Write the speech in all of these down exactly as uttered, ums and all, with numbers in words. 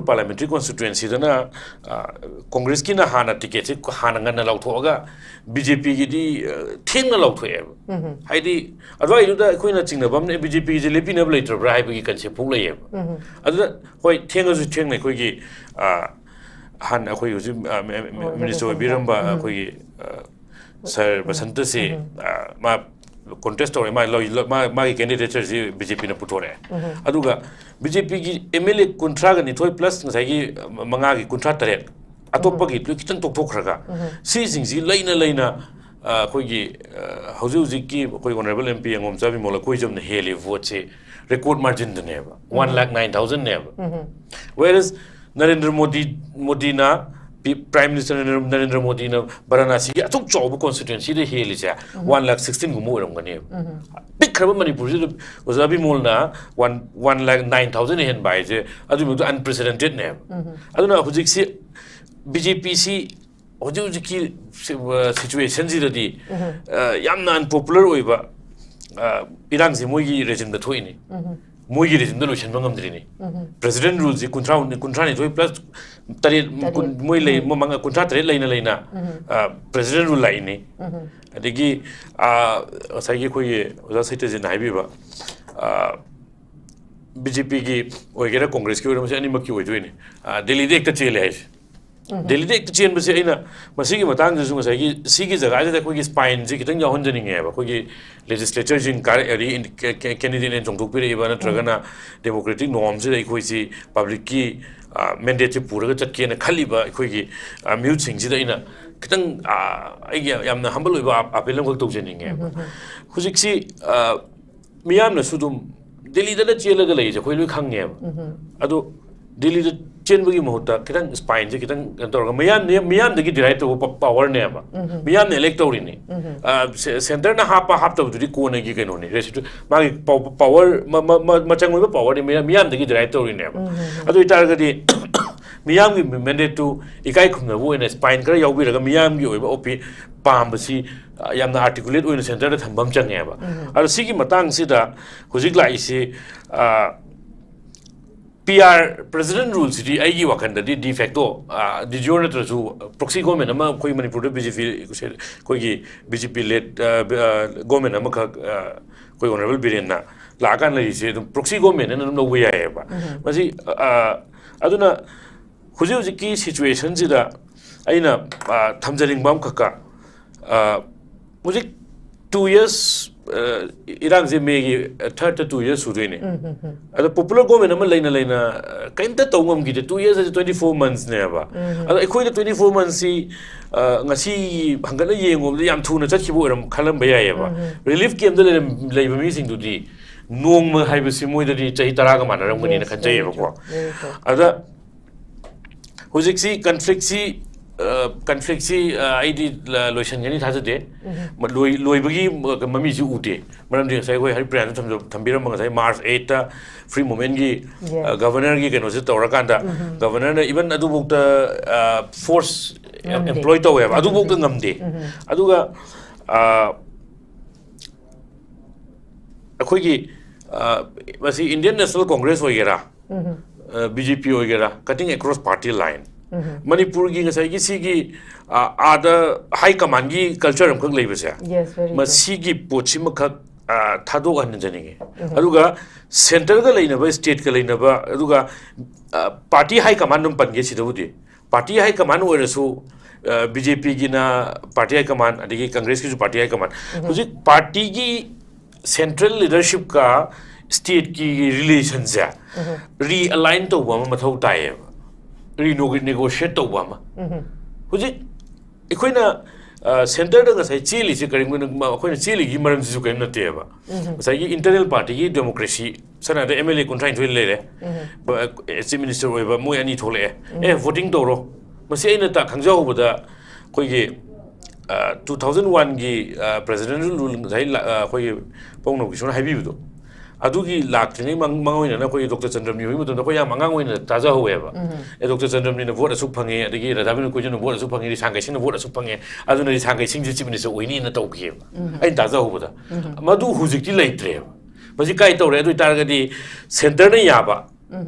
Parliamentary ꯀꯣꯟꯁꯇꯤꯇ꯭ꯋꯦꯟꯁꯤꯗꯅ ꯀꯣꯡꯒ꯭ꯔꯦꯁꯀꯤꯅ ꯍꯥꯟꯅ ꯇꯤꯀꯦꯠꯁꯦ ꯍꯥꯟꯅ ꯉꯟꯅ ꯂꯧꯊꯣꯛꯑꯒ ꯕꯤ ꯖꯦ ꯄꯤꯒꯤꯗꯤ ꯊꯦꯡꯅ ꯂꯧꯊꯣꯛꯑꯦꯕ꯫ ꯍꯥꯏꯗꯤ ꯑꯗꯨꯋꯥꯏꯗꯨꯗ ꯑꯩꯈꯣꯏꯅ ꯆꯤꯡꯅꯕ ꯑꯃꯅ ꯕꯤ ꯖꯦ ꯄꯤꯁꯦ ꯂꯦꯞꯄꯤꯅꯕ ꯂꯩꯇ꯭ꯔꯕ꯭ꯔꯥ ꯍꯥꯏꯕꯒꯤ ꯀꯟꯁꯦꯞ ꯐꯥꯎ ꯂꯩꯌꯦꯕ꯫ ꯑꯗꯨꯗ ꯍꯣꯏ, ꯊꯦꯡꯉꯁꯨ ꯊꯦꯡꯅ ꯑꯩꯈꯣꯏꯒꯤ ꯍꯥꯟꯅ ꯑꯩꯈꯣꯏ ꯍꯧꯖꯤꯛ ꯃꯤꯅꯤꯁꯇꯔ ꯑꯣꯏꯕꯤꯔꯝꯕ ꯑꯩꯈꯣꯏꯒꯤ ꯁꯥꯔ ꯕꯁꯟꯇꯁꯤ ꯃꯥ ꯀꯣꯟꯇꯦꯁ ꯇꯧꯔꯦ, ꯃꯥ ꯃꯥꯒꯤ ꯀꯦꯟꯗꯤꯗꯦꯆꯔꯁꯤ ꯕꯤ ꯖꯦ ꯄꯤꯅ ꯄꯨꯊꯣꯔꯛꯑꯦ꯫ ꯑꯗꯨꯒ ꯕꯤ ꯖꯦ ꯄꯤꯒꯤ ꯑꯦꯝ ꯑꯦꯜ ꯑꯦ ꯀꯨꯟꯊ꯭ꯔꯥꯒ ꯅꯤꯊꯣꯏ ꯄ꯭ꯂꯁ ꯉꯁꯥꯏꯒꯤ ꯃꯉꯥꯒꯤ ꯀꯨꯟꯊ꯭ꯔꯥ ꯇꯔꯦꯠ ꯑꯇꯣꯞꯄꯒꯤ ꯂꯣꯏ ꯈꯤꯇꯪ ꯇꯣꯛꯊꯣꯛꯈ꯭ꯔꯒ ꯁꯤꯁꯤꯡꯁꯤ ꯂꯩꯅ ꯂꯩꯅ ꯑꯩꯈꯣꯏꯒꯤ ꯍꯧꯖꯤꯛ ꯍꯧꯖꯤꯛꯀꯤ ꯑꯩꯈꯣꯏ ꯑꯣꯅꯔꯦꯕꯜ ꯑꯦꯝ ꯄꯤ ꯑꯉꯣꯝꯆꯥ ꯕꯤꯃꯣꯜ ꯑꯩꯈꯣꯏ ꯆꯝꯅ ꯍꯦꯜꯂꯤ ꯚꯣꯠꯁꯦ ꯔꯦꯀꯣꯔꯗ ꯃꯥꯔꯖꯤꯟꯗꯅꯦꯕ, ꯋꯥꯟ ꯂꯥꯛ ꯅꯥꯏꯟ ꯊꯥꯎꯖꯟꯅꯦꯕ꯫ ꯋꯦꯔꯦꯁ ꯅꯔꯦꯟꯗ꯭ꯔ ꯃꯣꯗꯤ ꯃꯣꯗꯤꯅ ꯄ꯭ꯔꯥꯏꯝ ꯃꯤꯅꯤꯁꯇꯔ ꯅꯔꯦꯟꯗ꯭ꯔ ꯃꯣꯗꯤꯅ ꯕꯔꯥꯅꯥꯁꯤꯒꯤ ꯑꯁꯨꯛ ꯆꯥꯎꯕ ꯀꯣꯟꯁꯇꯤꯇ꯭ꯋꯦꯟꯁꯤꯗ ꯍꯦꯜꯂꯤꯁꯦ ꯋꯥꯟ ꯂꯥꯛ ꯁꯤꯛꯁꯇꯤꯟꯒꯨꯝꯕ ꯑꯣꯏꯔꯝꯒꯅꯦꯕ꯫ ꯄꯤꯛꯈ꯭ꯔꯕ ꯃꯅꯤꯄꯨꯔꯁꯤꯗ ꯑꯣꯖꯥ ꯕꯤꯃꯣꯜꯅ ꯋꯥꯟ ꯋꯥꯟ ꯂꯥꯛ ꯅꯥꯏꯟ ꯊꯥꯎꯖꯟ ꯍꯦꯟꯕ ꯍꯥꯏꯁꯦ ꯑꯗꯨꯒꯤ ꯃꯇꯨꯡꯗ ꯑꯟꯄ꯭ꯔꯦꯁꯤꯗꯦꯟꯇꯦꯠꯅꯦꯕ꯫ ꯑꯗꯨꯅ ꯍꯧꯖꯤꯛꯁꯤ ꯕꯤ ꯖꯦ ꯄꯤꯁꯤ ꯍꯧꯖꯤꯛ ꯍꯧꯖꯤꯛꯀꯤ ꯁꯤꯆꯨꯋꯦꯁꯟꯁꯤꯗꯗꯤ ꯌꯥꯝꯅ ꯑꯟꯄꯣꯄꯨꯂꯔ ꯑꯣꯏꯕ ꯏꯔꯥꯡꯁꯦ ꯃꯣꯏꯒꯤ ꯔꯦꯖꯤꯝꯗ ꯊꯣꯛꯏꯅꯤ꯫ ꯃꯣꯏꯒꯤ ꯔꯦꯖꯤꯝꯗ ꯂꯣꯏꯁꯤꯟꯕ ꯉꯝꯗ꯭ꯔꯤꯅꯤ꯫ ꯄ꯭ꯔꯦꯁꯤꯗꯦꯟ ꯔꯨꯜꯁꯤ ꯀꯨꯟꯊ꯭ꯔꯥ ꯀꯨꯟꯊ꯭ꯔꯥꯅꯤꯊꯣꯏ ꯄ꯭ꯂꯁ ꯇꯔꯦꯠ ꯃꯣꯏ ꯂꯩ ꯃꯉꯥ ꯀꯨꯟꯊ꯭ꯔꯥ ꯇꯔꯦꯠ ꯂꯩꯅ ꯂꯩꯅ ꯄ꯭ꯔꯦꯁꯤꯗꯦꯟ ꯔꯨꯜ ꯂꯥꯛꯏꯅꯤ꯫ ꯑꯗꯒꯤ ꯉꯁꯥꯏꯒꯤ ꯑꯩꯈꯣꯏꯒꯤ ꯑꯣꯖꯥ ꯁꯩꯇꯖꯤꯠꯅ ꯍꯥꯏꯕꯤꯕ ꯕꯤ ꯖꯦ ꯄꯤꯒꯤ ꯑꯣꯏꯒꯦꯔꯥ ꯀꯣꯡꯒ꯭ꯔꯦꯁꯀꯤ ꯑꯣꯏꯒꯦꯔꯥ ꯃꯁꯤ ꯑꯅꯤꯃꯛꯀꯤ ꯑꯣꯏꯗꯣꯏꯅꯤ꯫ ꯗꯦꯜꯂꯤꯗ ꯍꯦꯛꯇ ꯆꯦꯜꯂꯦ ꯍꯥꯏꯁꯦ꯫ ꯗꯦꯜꯂꯤꯗ ꯍꯦꯛꯇ ꯆꯦꯟꯕꯁꯦ ꯑꯩꯅ ꯃꯁꯤꯒꯤ ꯃꯇꯥꯡꯗꯁꯨ ꯉꯁꯥꯏꯒꯤ ꯁꯤꯒꯤ ꯖꯒꯥꯁꯤꯗ ꯑꯩꯈꯣꯏꯒꯤ ꯁ꯭ꯄꯥꯏꯟꯁꯦ ꯈꯤꯇꯪ ꯌꯥꯎꯍꯟꯖꯅꯤꯡꯉꯦꯕ꯫ ꯑꯩꯈꯣꯏꯒꯤ ꯂꯦꯖꯤꯁꯂꯦꯆꯔꯁꯤꯡ ꯀꯥꯔꯛꯑꯗꯤ ꯀꯦꯟꯗꯤꯗꯦꯠꯅ ꯆꯣꯡꯊꯣꯛꯄꯤꯔꯛꯏꯕ ꯅꯠꯇ꯭ꯔꯒꯅ ꯗꯦꯃꯣꯀ꯭ꯔꯦꯇꯤꯛ ꯅꯣꯔꯝꯁꯤꯗ ꯑꯩꯈꯣꯏꯁꯤ ꯄꯕ꯭ꯂꯤꯛꯀꯤ ꯃꯦꯟꯗꯦꯠꯁꯤ ꯄꯨꯔꯒ ꯆꯠꯀꯦꯅ ꯈꯜꯂꯤꯕ ꯑꯩꯈꯣꯏꯒꯤ ꯃꯤꯍꯨꯠꯁꯤꯡꯁꯤꯗ ꯑꯩꯅ ꯈꯤꯇꯪ ꯑꯩꯒꯤ ꯌꯥꯝꯅ ꯍꯝꯕꯜ ꯑꯣꯏꯕ ꯑꯥꯄꯦꯜ ꯑꯃꯈꯛ ꯇꯧꯖꯅꯤꯡꯉꯦꯕ꯫ ꯍꯧꯖꯤꯛꯁꯤ ꯃꯤꯌꯥꯝꯅꯁꯨ ꯑꯗꯨꯝ ꯗꯦꯜꯂꯤꯗꯅ ꯆꯦꯜꯂꯒ ꯂꯩꯔꯤꯁꯦ ꯑꯩꯈꯣꯏ ꯂꯣꯏ ꯈꯪꯉꯦꯕ꯫ ꯑꯗꯣ ꯗꯦꯜꯂꯤꯗ ꯆꯦꯟꯕꯒꯤ ꯃꯍꯨꯠꯇ ꯈꯤꯇꯪ ꯁ꯭ꯄꯥꯏꯟꯁꯦ ꯈꯤꯇꯪ ꯀꯩꯅꯣ ꯇꯧꯔꯒ ꯃꯤꯌꯥꯝ ꯃꯤꯌꯥꯝꯗꯒꯤ ꯗꯤꯔꯥꯏꯞ ꯇꯧꯕ ꯄꯥꯋꯔꯅꯦꯕ꯫ ꯃꯤꯌꯥꯝꯅ ꯏꯂꯦꯛ ꯇꯧꯔꯤꯅꯤ꯫ ꯁꯦꯟꯇꯔꯅ ꯍꯥꯞꯄ ꯍꯥꯞꯇꯕꯗꯨꯗꯤ ꯀꯣꯟꯅꯒꯤ ꯀꯩꯅꯣꯅꯤ, ꯃꯥꯒꯤ ꯄꯥꯋꯔ ꯃꯆꯪ ꯑꯣꯏꯕ ꯄꯥꯋꯔꯗꯤ ꯃꯤꯌꯥꯝꯗꯒꯤ ꯗꯤꯔꯥꯏꯞ ꯇꯧꯔꯤꯅꯦꯕ꯫ ꯑꯗꯨ ꯑꯣꯏꯇꯥꯔꯒꯗꯤ ꯃꯤꯌꯥꯝꯒꯤ ꯃꯦꯟꯗꯦꯠꯇꯨ ꯏꯀꯥꯏ ꯈꯨꯝꯅꯕ ꯑꯣꯏꯅ ꯁ꯭ꯄꯥꯏꯟ ꯈꯔ ꯌꯥꯎꯕꯤꯔꯒ ꯃꯤꯌꯥꯝꯒꯤ ꯑꯣꯏꯕ ꯑꯣꯄꯤ ꯄꯥꯝꯕꯁꯤ ꯌꯥꯝꯅ ꯑꯥꯔꯇꯤꯀꯨꯂꯦꯠ ꯑꯣꯏꯅ ꯁꯦꯟꯇꯔꯗ ꯊꯝꯕ ꯑꯃ ꯆꯪꯉꯦꯕ꯫ ꯑꯗꯣ ꯁꯤꯒꯤ ꯃꯇꯥꯡꯁꯤꯗ ꯍꯧꯖꯤꯛ ꯂꯥꯛꯏꯁꯤ ꯄꯤ ꯑꯥꯔ ꯄ꯭ꯔꯦꯁꯤꯗꯦꯟ ꯔꯨꯜꯁꯤꯗꯤ ꯑꯩꯒꯤ ꯋꯥꯈꯜꯗꯗꯤ ꯗꯤ ꯐꯦꯛꯇꯣ ꯗꯤ ꯖꯣꯔ ꯅꯠꯇ꯭ꯔꯁꯨ ꯄ꯭ꯔꯣꯛꯁꯤ ꯒꯣꯔꯃꯦꯟ ꯑꯃ ꯑꯩꯈꯣꯏ ꯃꯅꯤꯄꯨꯔꯗ ꯕꯤ ꯖꯦ ꯄꯤ ꯑꯩꯈꯣꯏꯒꯤ ꯕꯤ ꯖꯦ ꯄꯤ ꯂꯦꯠ ꯒꯣꯔꯃꯦꯟ ꯑꯃꯈꯛ ꯑꯩꯈꯣꯏ ꯑꯣꯅꯔꯦꯕꯜ ꯕꯤꯔꯦꯟꯅ ꯂꯥꯛꯑꯀꯥꯟꯗ ꯂꯩꯔꯤꯁꯦ ꯑꯗꯨꯝ ꯄ꯭ꯔꯣꯛꯁꯤ ꯒꯣꯔꯃꯦꯟ ꯑꯗꯨꯝ ꯂꯧꯕ ꯌꯥꯏꯑꯕ꯫ ꯃꯁꯤ ꯑꯗꯨꯅ ꯍꯧꯖꯤꯛ ꯍꯧꯖꯤꯛꯀꯤ ꯁꯤꯆꯨꯋꯦꯁꯟꯁꯤꯗ ꯑꯩꯅ ꯊꯝꯖꯅꯤꯡꯕ ꯑꯃꯈꯛꯀ, ꯍꯧꯖꯤꯛ ꯇꯨ ꯌꯔꯁ ꯏꯔꯥꯡꯁꯦ ꯃꯦꯒꯤ ꯊꯥꯔꯠꯇ ꯇꯨ ꯌꯔꯁ ꯁꯨꯗꯣꯏꯅꯦ꯫ ꯑꯗꯣ ꯄꯣꯄꯨꯂꯔ ꯒꯣꯔꯃꯦꯟ ꯑꯃ ꯂꯩꯅ ꯂꯩꯅ ꯀꯔꯤꯝꯇ ꯇꯧ ꯉꯝꯈꯤꯗꯦ꯫ ꯇꯨ ꯌꯔꯁ ꯍꯥꯏꯁꯦ ꯇ꯭ꯋꯦꯟꯇꯤ ꯐꯣꯔ ꯃꯟꯁꯅꯦꯕ꯫ ꯑꯗꯣ ꯑꯩꯈꯣꯏꯗ ꯇ꯭ꯋꯦꯟꯇꯤ ꯐꯣꯔ ꯃꯟꯁꯁꯤ ꯉꯁꯤ ꯍꯪꯒꯠꯅ ꯌꯦꯡꯉꯨꯕꯗ ꯌꯥꯝ ꯊꯨꯅ ꯆꯠꯈꯤꯕ ꯑꯣꯏꯔꯝ ꯈꯜꯂꯝꯕ ꯌꯥꯏꯑꯕ꯫ ꯔꯤꯂꯤꯐ ꯀꯦꯝꯗ ꯂꯩꯔꯝ- ꯂꯩꯕ ꯃꯤꯁꯤꯡꯗꯨꯗꯤ ꯅꯣꯡꯃ ꯍꯥꯏꯕꯁꯤ ꯃꯣꯏꯗꯗꯤ ꯆꯍꯤ ꯇꯔꯥꯒ ꯃꯥꯟꯅꯔꯝꯒꯅꯤꯅ ꯈꯟꯖꯩꯌꯦꯕꯀꯣ꯫ ꯑꯗ ꯍꯧꯖꯤꯛꯁꯤ ꯀꯟꯐ꯭ꯂꯤꯛꯁꯤ ꯀꯟꯐ꯭ꯂꯤꯛꯁꯤ ꯑꯩꯗꯤ ꯂꯣꯏꯁꯤꯟꯒꯅꯤ ꯊꯥꯖꯗꯦ꯫ ꯂꯣꯏ- ꯂꯣꯏꯕꯒꯤ ꯃꯃꯤꯁꯤ ꯎꯗꯦ꯫ ꯃꯔꯝꯗꯤ ꯉꯁꯥꯏ ꯑꯩꯈꯣꯏ ꯍꯔꯤꯄ꯭ꯔꯤꯌꯥꯅ ꯊꯝꯖ- ꯊꯝꯕꯤꯔꯝꯕ ꯉꯁꯥꯏ ꯃꯥꯔꯆ ꯑꯩꯠꯇ ꯐ꯭ꯔꯤ ꯃꯨꯚꯃꯦꯟꯒꯤ ꯒꯚꯔꯅꯔꯒꯤ ꯀꯩꯅꯣꯁꯦ ꯇꯧꯔꯀꯥꯟꯗ ꯒꯚꯔꯅꯔꯅ ꯏꯚꯟ ꯑꯗꯨꯐꯥꯎꯗ ꯐꯣꯔꯁ ꯑꯦꯝꯄ꯭ꯂꯣꯏ ꯇꯧꯋꯦꯕ꯫ ꯑꯗꯨꯐꯥꯎꯗ ꯉꯝꯗꯦ꯫ ꯑꯗꯨꯒ ꯑꯩꯈꯣꯏꯒꯤ ꯃꯁꯤ ꯏꯟꯗꯤꯌꯟ ꯅꯦꯁꯅꯦꯜ ꯀꯣꯡꯒ꯭ꯔꯦꯁ ꯑꯣꯏꯒꯦꯔꯥ, ꯕꯤ ꯖꯦ ꯄꯤ ꯑꯣꯏꯒꯦꯔꯥ, cutting across party line, ꯃꯅꯤꯄꯨꯔꯒꯤ ꯉꯁꯥꯏꯒꯤ ꯁꯤꯒꯤ ꯑꯥꯗ ꯍꯥꯏ ꯀꯃꯥꯟꯒꯤ ꯀꯜꯆꯔ ꯑꯃꯈꯛ ꯂꯩꯕꯁꯦ, ꯃꯁꯤꯒꯤ ꯄꯣꯠꯁꯤꯃꯈꯛ ꯊꯥꯗꯣꯛꯍꯟꯖꯅꯤꯡꯉꯤ꯫ ꯑꯗꯨꯒ ꯁꯦꯟꯇꯔꯒ ꯂꯩꯅꯕ, ꯁ꯭ꯇꯦꯠꯀ ꯂꯩꯅꯕ, ꯑꯗꯨꯒ ꯄꯥꯔꯇꯤ ꯍꯥꯏ ꯀꯃꯥꯟ ꯑꯗꯨꯝ ꯄꯟꯒꯦ ꯁꯤꯗꯕꯨꯗꯤ꯫ ꯄꯥꯔꯇꯤ ꯍꯥꯏ ꯀꯃꯥꯟ ꯑꯣꯏꯔꯁꯨ, ꯕꯤ ꯖꯦ ꯄꯤꯒꯤꯅ ꯄꯥꯔꯇꯤ ꯍꯥꯏ ꯀꯃꯥꯟ, ꯑꯗꯒꯤ ꯀꯪꯒ꯭ꯔꯦꯁꯀꯤꯁꯨ ꯄꯥꯔꯇꯤ ꯍꯥꯏ ꯀꯃꯥꯟ꯫ ꯍꯧꯖꯤꯛ ꯄꯥꯔꯇꯤꯒꯤ ꯁꯦꯟꯇ꯭ꯔꯦꯜ ꯂꯤꯗꯔꯁꯤꯞꯀ ꯁ꯭ꯇꯦꯠꯀꯤ ꯔꯤꯂꯦꯁꯟꯁꯦ ꯔꯤꯑꯦꯂꯥꯏꯟ ꯇꯧꯕ ꯑꯃ ꯃꯊꯧ ꯇꯥꯏꯌꯦꯕ, ꯔꯤꯅꯦꯒꯣꯁꯤꯌꯦꯠ ꯇꯧꯕ ꯑꯃ꯫ ꯍꯧꯖꯤꯛ ꯑꯩꯈꯣꯏꯅ ꯁꯦꯟꯇꯔꯗ ꯉꯁꯥꯏ ꯆꯦꯜꯂꯤꯁꯦ ꯀꯔꯤꯒꯨꯝꯕ ꯑꯩꯈꯣꯏꯅ ꯆꯦꯜꯂꯤꯒꯤ ꯃꯔꯝꯁꯤꯁꯨ ꯀꯔꯤꯝ ꯅꯠꯇꯦꯕ꯫ ꯉꯁꯥꯏꯒꯤ ꯏꯟꯇꯔꯅꯦꯜ ꯄꯥꯔꯇꯤꯒꯤ ꯗꯦꯃꯣꯀ꯭ꯔꯦꯁꯤ, ꯁꯝꯅ ꯍꯥꯏꯔꯕꯗ ꯑꯦꯝ ꯑꯦꯜ ꯑꯦ ꯀꯨꯟꯊ꯭ꯔꯥꯅꯤꯊꯣꯏ ꯂꯩꯔꯦ, ꯆꯤꯐ ꯃꯤꯅꯤꯁꯇꯔ ꯑꯣꯏꯕ ꯃꯣꯏ ꯑꯅꯤ ꯊꯣꯛꯂꯛꯑꯦ꯫ ꯑꯦ, ꯚꯣꯇꯤꯡ ꯇꯧꯔꯣ꯫ ꯃꯁꯤ ꯑꯩꯅ ꯇ- ꯈꯪꯖꯍꯧꯕꯗ ꯑꯩꯈꯣꯏꯒꯤ ꯇꯨ ꯊꯥꯎꯖꯟ ꯋꯥꯟꯒꯤ ꯄ꯭ꯔꯦꯁꯤꯗꯦꯟꯁꯤꯌꯦꯜ ꯔꯨꯜ ꯉꯁꯥꯏ ꯑꯩꯈꯣꯏꯒꯤ ꯄꯥꯎꯅꯧ ꯀꯤꯁꯣꯔꯅ ꯍꯥꯏꯕꯤꯕꯗꯣ, ꯑꯗꯨꯒꯤ ꯂꯥꯛꯇ꯭ꯔꯤꯉꯩ ꯃꯃꯥꯡ ꯑꯣꯏꯅꯅ ꯑꯩꯈꯣꯏꯒꯤ ꯗꯣꯛꯇꯔ ꯆꯟꯗ꯭ꯔꯃꯤ ꯍꯣꯏꯒꯤ ꯃꯇꯝꯗ ꯑꯩꯈꯣꯏ ꯌꯥꯝ ꯑꯉꯥꯡ ꯑꯣꯏꯅ ꯇꯥꯖꯍꯧꯋꯦꯕ꯫ ꯑꯦ, ꯗꯣꯛꯇꯔ ꯆꯟꯗ꯭ꯔꯃꯤꯅ ꯚꯣꯠ ꯑꯁꯨꯛ ꯐꯪꯉꯦ, ꯑꯗꯒꯤ ꯔꯥꯙꯥꯕꯤꯅꯣ ꯀꯣꯏꯖꯨꯅ ꯚꯣꯠ ꯑꯁꯨꯛ ꯐꯪꯉꯦ, ꯔꯤꯁꯥꯡ ꯀꯩꯁꯤꯡꯅ ꯚꯣꯠ ꯑꯁꯨꯛ ꯐꯪꯉꯦ, ꯑꯗꯨꯅ ꯔꯤꯁꯥꯡ ꯀꯩꯁꯤꯡꯁꯦ ꯆꯤꯐ ꯃꯤꯅꯤꯁꯇꯔ ꯑꯣꯏꯅꯤꯅ ꯇꯧꯈꯤꯑꯕ ꯑꯩꯅ ꯇꯥꯖꯍꯧꯕꯗ꯫ ꯃꯗꯨ ꯍꯧꯖꯤꯛꯇꯤ ꯂꯩꯇ꯭ꯔꯦꯕ꯫ ꯃꯁꯤ ꯀꯥꯏ ꯇꯧꯔꯦ? ꯑꯗꯨ ꯑꯣꯏꯇꯥꯔꯒꯗꯤ ꯁꯦꯟꯇꯔꯅ ꯌꯥꯕ,